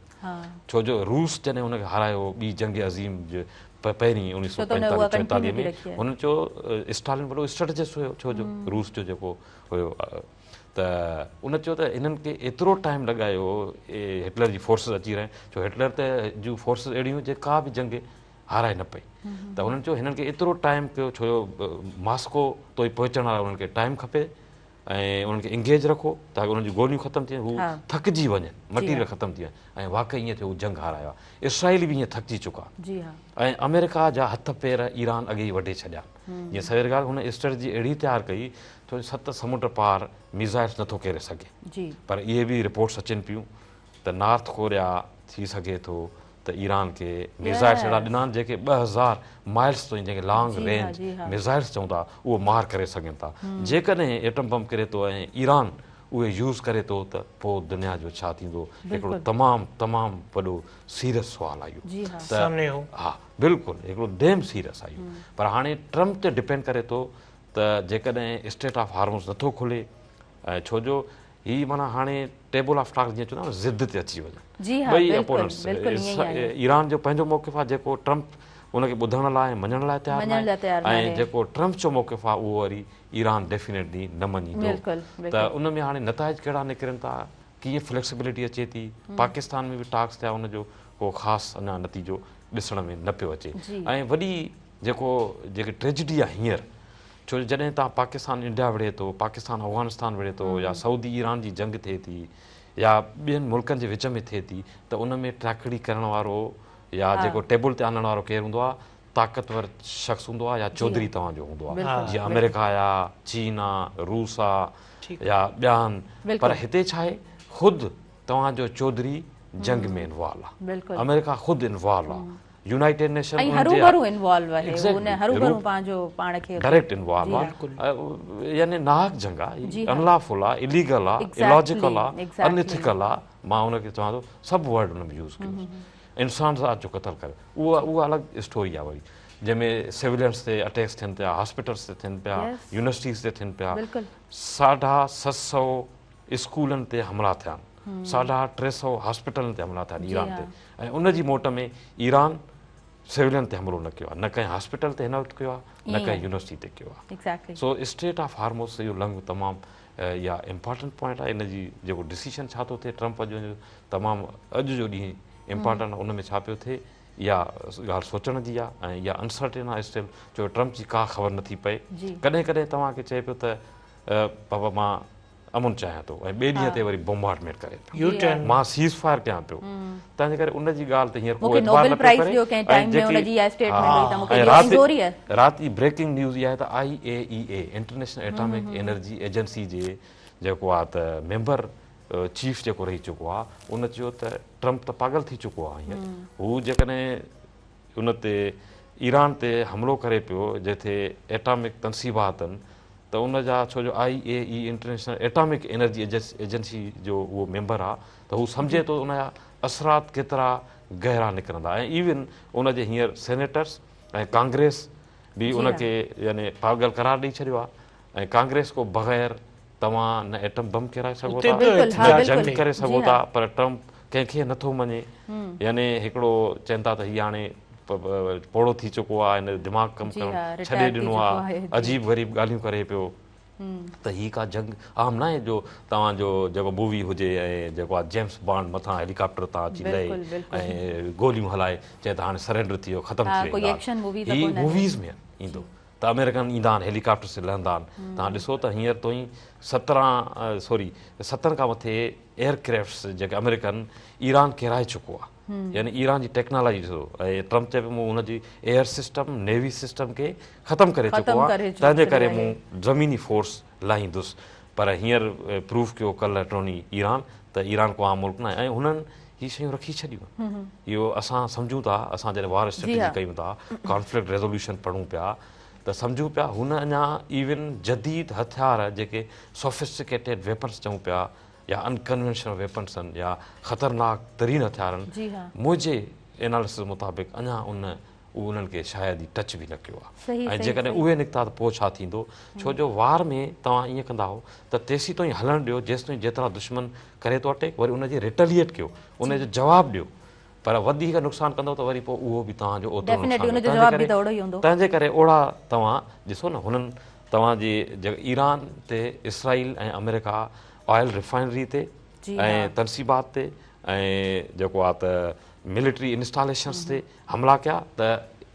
ڇو جو روس جڏهن هن کي هارايو ٻي جنگ عظيم جي پهرين 1945 44 ۾ هن چيو اسٽالن وڏو اسٽريٽجسٽ هيو ڇو جو روس جو جيڪو هيو ته ان چيو ته هنن کي ايترو ٽائيم لڳايو هٽلر جي فورسز اچي رهيا ڇو هٽلر ته جون فورسز اهڙيون هيون جي ڪا به جنگ هارائي نه پئي ته هنن چيو هنن کي ايترو ٽائيم ڪيو ڇو جو ماسڪو تائين پهچڻ لاء انهن کي ٽائيم کپي ۽ انهن کي انگيج رکو تاڪه انهن جون گوليون ختم ٿي وڃن هو ٿڪجي وڃن مٽيريل ختم ٿي وڃن ۽ واقعي ائين ٿيو هو جنگ هارايا اسرائيل به ائين ٿڪجي چڪا ۽ آمريڪا جا هٿ پير ايران اڳي ئي وڍي ڇڏيا جيئن سوير ڳالهه هن اسٽريٽجي اهڙي تيار ڪئي ڇو جو 7 سمنڊ پار ميزائلس نٿو ڪيري سگهي پر اهي به رپورٽس اچن پيون ته نارٿ ڪوريا ٿي سگهي ٿو ته ايران کي ميزائلس اهڙا ڏنا آهن جيڪي 2000 مائلس تائين جنهن کي لانگ رينج ميزائلس چئون ٿا اهو مار ڪري سگهن ٿا جيڪڏهن ايٽم بم ڪري ٿو ۽ ايران اهي يوز ڪري ٿو ته پوء دنيا جو ڇا ٿيندو هڪڙو تمام تمام وڏو سيريس سوال آهي اهو ته ها بلڪل هڪڙو ڊيم سيريس آهي اهو پر هاڻي ٽرمپ تي ڊپينڊ ڪري ٿو ته جيڪڏهن اسٽريٽ آف هارموز نٿو کلي ۽ ڇو جو هي معنيٰ هاڻي ٽيبل آف ٽاڪس جيئن چوندا آهن ضد تي اچي وڃن ٻئي اپوننٽس ايران جو پنهنجو موقف آهي جيڪو ٽرمپ ان کي ٻڌڻ لاء ۽ مڃڻ لاء تيار ناهي ۽ جيڪو ٽرمپ جو موقف آهي اهو وري ايران ڊيفينيٽلي نه مڃيندو ته ان ۾ هاڻي نتائج ڪهڙا نڪرن ٿا ڪيئن فليڪسبلٽي اچي ٿي پاڪستان ۾ به ٽاڪس ٿيا ان جو ڪو خاص اڃا نتيجو ڏسڻ ۾ نه پيو اچي ۽ وڏي جيڪو جيڪي ٽريجڊي آهي هينئر ڇو جو جڏهن تان پاڪستان انڊيا وڙهي ٿو، پاڪستان افغانستان وڙهي ٿو يا سعودي ايران جي جنگ ٿئي ٿي يا ٻين ملڪن جي وچ ۾ ٿئي ٿي ته ان ۾ ٽراڪڙي ڪرڻ وارو يا جيڪو ٽيبل تي آڻڻ وارو ڪير هوندو آهي؟ طاقتور شخص هوندو آهي يا چوڌري توهان جو هوندو آهي جيئن آمريڪا آ، چين آ، روس آ يا ٻيا آهن پر هتي ڇا آهي خود توهان جو چوڌري جنگ ۾ انوالو آ، آمريڪا خود انوالو آ، يونائيٽيڊ نيشن ۽ هروڀرو انوالو آهي، ان هروڀرو پنهنجو پاڻ کي ڊائريڪٽ انوالو آ، يعني ناحق جنگ آ، ان لافل آ، اليگل آ، الاجيڪل آ، ان ايٿيڪل آ، مان ان کي چوان ٿو سڀ ورڊ ان ۾ يوز ڪيو انسان ذات جو قتل ڪري اها اها الڳ اسٽوري آ وري جنهن ۾ سويلينس تي اٽيڪس ٿين پيا، هاسپيٽلس تي ٿين پيا، يونيورسٽيز تي ٿين پيا، 750 اسڪولن تي حملا ٿيا آهن، 350 هاسپيٽلن تي حملا ٿيا آهن ايران تي ۽ ان جي موٽ ۾ ايران سويلين تي حملو نه ڪيو آهي، نه ڪنهن هاسپيٽل تي هن وقت ڪيو آهي نه ڪنهن يونيورسٽي تي ڪيو آهي. سو اسٽريٽ آف هارموز اهو لنگهه تمام اها امپارٽنٽ پوائنٽ آهي، ان جي جيڪو ڊسيشن ڇا ٿو ٿئي ٽرمپ اڄ جو تمام اڄ جو ڏينهن امپارٽنٽ آهي ان ۾ ڇا پيو ٿئي اها ڳالهه سوچڻ جي آهي ۽ اها انسرٽين آهي اسٽل ڇو ٽرمپ جي ڪا خبر نٿي پئي ڪڏهن ڪڏهن توهان کي چئي پيو ته بابا مان امن چاهيان ٿو ۽ ٻئي ڏينهن تي وري بمبارڊمينٽ ڪري پيو مان سيز فائر ڪيان پيو تنهن جي ڪري ان جي ڳالهه ته هينئر ڪو اعتبار نه پيو ڪري ۽ رات جي بريڪنگ نيوز اها آهي ته I A E A international atomic energy agency جي جيڪو آهي ته ميمبر چيف جيڪو رهي چڪو آهي ان چيو ته ٽرمپ ته پاڳل ٿي چڪو آهي هينئر هو جيڪڏهن ان تي ايران تي حملو ڪري پيو جتي ايٽامڪ تنصيبات آهن ته ان جا ڇو جو I A E international atomic energy agency جو اهو ميمبر آ ته هو سمجهي ٿو ان جا اثرات ڪيترا گهرا نڪرندا ۽ ايون ان جي هينئر سينيٽرس ۽ ڪانگريس به ان کي يعني پاڳل قرار ڏئي ڇڏيو آ ۽ ڪانگريس کو بغير توهان نه ايٽم بم ڪيرائي سگهو ٿا نه جنگ ڪري سگهو ٿا پر ٽرمپ ڪنهن کي نٿو مڃي يعني هڪڙو چون ٿا ته هي هاڻي پوڙهو ٿي چڪو آهي هن جو دماغ ڪم ڪرڻ ڇڏي ڏنو آهي عجيب غريب ڳالهيون ڪري پيو ته هي ڪا جنگ عام ناهي جو توهان جو جيڪو مووي هجي ۽ جيڪو آهي جيمس بانڊ مٿان هيليڪاپٽر تان اچي لهي ۽ گوليون هلائي چئي ته هاڻي سرينڊر ٿي ويو ختم ٿي وئي ڳالهه هي موويز ۾ ايندو ته آمريڪن ايندا آهن هيليڪاپٽر سي لهندا آهن توهان ڏسو ته هينئر تائين 17 سوري 70 کان مٿي ايئر ڪرافٽس جيڪي آمريڪن ايران ڪيرائي چڪو آهي يعني ايران جي ٽيڪنالاجي ڏسو ۽ ٽرمپ چئي پيو مون ان جي ايئر سسٽم نيوي سسٽم کي ختم ڪري چڪو آهي تنهن جي ڪري مون زميني فورس لاهيندس پر هينئر پروف ڪيو ڪلهه ٽوني ايران ته ايران ڪو عام ملڪ ناهي ۽ هنن هي شيون رکي ڇڏيون اهو اسان سمجهون ٿا اسان جڏهن وار اسٽريٽجي ڪيون ٿا ڪانفلڪٽ ريزوليوشن پڙهون پيا ته سمجهون پيا هن اڃا ايون جديد هٿيار جيڪي سوفسٽيڪيٽيڊ ويپنس چئون پيا يا انڪنوينشنل ويپنس آهن يا خطرناڪ ترين هٿيار آهن منهنجي اناليسس مطابق اڃا ان انهن کي شايد ئي ٽچ به نه ڪيو آهي ۽ جيڪڏهن اهي نڪتا ته پوء ڇا ٿيندو ڇو جو وار ۾ توهان ائين ڪندا آهو ته تيسين تائين هلڻ ڏيو جيستائين جيترا دشمن ڪري ٿو اٽيڪ وري ان جي ريٽيليئيٽ ڪيو ان جو جواب ڏيو پر وڌيڪ نقصان ڪندو ته وري پوء اهو به توهان جو اوترو نقصان تنهن جي ڪري اوڙا توهان ڏسو نه هنن توهان جي ايران تي اسرائيل ۽ آمريڪا آئل ريفائنري تي ۽ تنصيبات تي ۽ جيڪو آ ته ملٽري انسٽاليشنس تي حملا ڪيا ته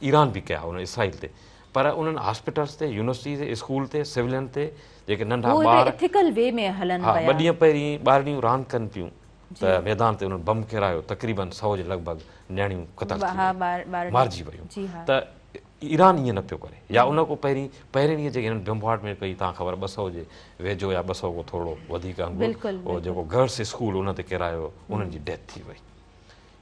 ايران به ڪيا انهن اسرائيل تي پر انهن هاسپيٽلس تي يونيورسٽي تي اسڪول تي سولين تي جيڪي ننڍا ٻار ايٿيڪل وي ۾ هلن پيا ها ٻه ڏينهن پهرين ٻارڙيون راند ڪن پيون ته ميدان تي انهن بم ڪيرايو تقريبن 100 جي لڳ ڀڳ نياڻيون قتل ٿي ويون مارجي ويون ته ايران ائين نه پيو ڪري يا ان کان پهرين پهرين ڏينهن جيڪي هنن بمبارڊمينٽ ڪئي تان خبر 200 جي ويجهو يا 200 کان ٿورو وڌيڪ انگ هو جيڪو گرلس اسڪول ان تي ڪيرايو انهن جي ڊيٿ ٿي وئي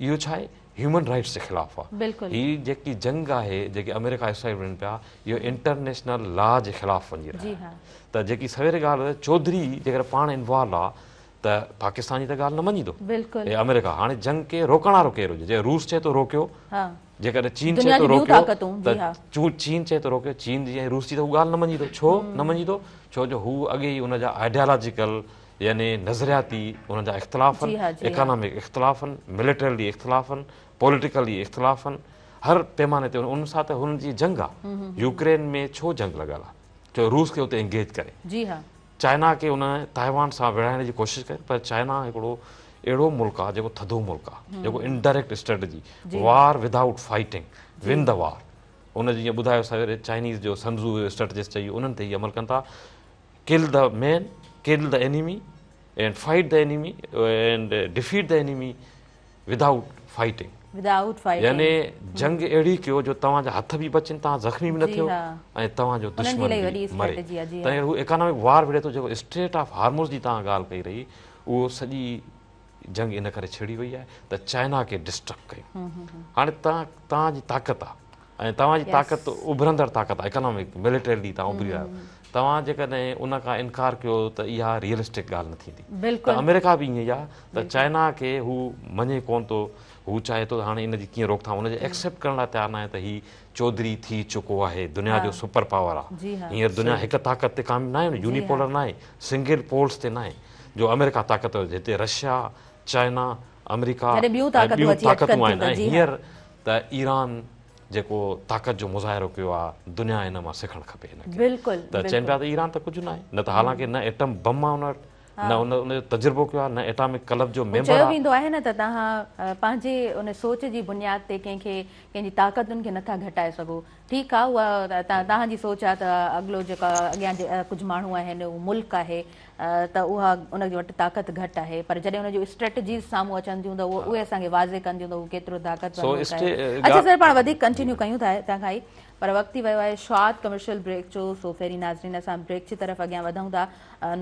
اهو ڇا آهي هيومن رائٽس جي خلاف آهي هي جيڪي جنگ آهي جيڪي آمريڪا اسرائيل وڙهن پيا اهو انٽرنيشنل لا جي خلاف وڃي رهيا آهن ته جيڪي سوير ڳالهه چوڌري جيڪڏهن پاڻ انوالو آهي ته پاڪستان جي ته ڳالهه نه مڃيندو اي آمريڪا هاڻي جنگ کي روڪڻ وارو ڪير هجي جي روس چئي ٿو روڪيو جيڪڏهن چين چئي ٿو روڪيو ته چين چئي ٿو روڪيو چين جي ۽ روس جي ته هو ڳالهه نه مڃيندو ڇو نه مڃيندو ڇو جو هو اڳي ئي ان جا آئيڊيالاجيڪل يعني نظرياتي انهن جا اختلاف آهن، اڪانامڪ اختلاف آهن، ملٽرلي اختلاف آهن، پوليٽيڪلي اختلاف آهن، هر پيماني تي انهن سان ته هنن جي جنگ آهي. يوڪرين ۾ ڇو جنگ لڳل آهي؟ ڇو روس کي اتي انگيج ڪري. چائنا کي ان تائيوان سان وڙهائڻ جي ڪوشش ڪئي پر چائنا هڪڙو اهڙو ملڪ آهي جيڪو ٿڌو ملڪ آهي، جيڪو indirect strategy, war without fighting, win the war, ان جيئن ٻڌايو سويري چائنيز جو سنزو اسٽريٽجسٽ چئي انهن تي هي عمل ڪن ٿا. Kill the man, kill the enemy and fight the enemy and defeat the enemy without fighting. Without fighting. يعني جنگ اهڙي ڪيو جو توهان جا هٿ به بچن توهان زخمي به نه ٿيو ۽ توهان جو دشمن به مري. تنهن هو اڪانامڪ وار وڙهي ٿو جيڪو اسٽريٽ آف هارموز جي توهان ڳالهه ڪئي رهي اهو سڄي جنگ ان ڪري ڇڙي وئي آهي ته چائنا کي ڊسٽرب ڪيون. هاڻي توهان توهان جي طاقت آهي ۽ توهان جي طاقت اڀرندڙ طاقت آهي اڪانامڪ ملٽريلي توهان اڀري آهيو توهان جيڪڏهن ان کان انڪار ڪيو ته اها ريئلسٽڪ ڳالهه نه ٿيندي ته آمريڪا به ائين ئي آهي ته چائنا کي هو مڃي ڪونه ٿو هو چاهي ٿو ته هاڻي ان جي ڪيئن روڪٿام ان جي ايڪسيپٽ ڪرڻ لاء تيار ناهي ته هي چوڌري ٿي چڪو آهي دنيا جو سپر پاور آهي هينئر دنيا هڪ طاقت تي قائم ناهي نه يوني پولر ناهي سنگل پولس تي ناهي جو آمريڪا طاقت هتي رشيا چائنا آمريڪا ۽ ٻيون طاقتون آهن ۽ هينئر ته ايران جيڪو طاقت جو مظاهرو ڪيو آهي دنيا ان مان سکڻ کپي هن کي ته چون پيا ته ايران ته ڪجهه ناهي نه ته حالانڪه نه ايٽم بم آهي ان وٽ نه ان ان جو تجربو ڪيو آهي نه ايٽامڪ ڪلب جو ميمبر آهي. چيو ويندو آهي نه ته توهان پنهنجي ان سوچ جي بنياد تي ڪنهن کي ڪنهن جي طاقتن کي نٿا گهٽائي سگهو. ٺيڪ آهي اها توهان جي سوچ آهي ته اڳلو جيڪا اڳيان ڪجهه ماڻهو آهن اهو ملڪ آهي ته اها ان وٽ طاقت گهٽ آهي پر جڏهن ان جون اسٽريٽجيز سامهون اچن ٿيون ته اهي اسان کي واضح ڪن ٿيون ته هو ڪيترو طاقتور ملڪ آهي. اڇا سر پاڻ وڌيڪ ڪنٽينيو ڪيون ٿا هتان کان ئي پر وقت ٿي ويو آهي شارٽ ڪمرشل بريڪ جو سو پهرين ناظرين اسان بريڪ جي طرف اڳيان وڌون ٿا.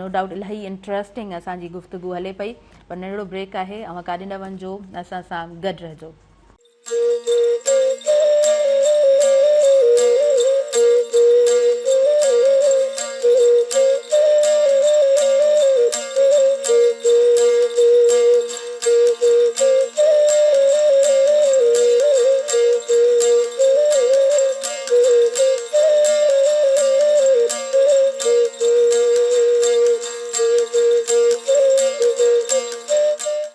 نو ڊائوٽ الاهي انٽرسٽنگ اسان جي گفتگو هلي پئي پر ننڍڙو بريڪ آهي اوهان ڪاڏي نه وڃجو اسان سان گڏ رهجو.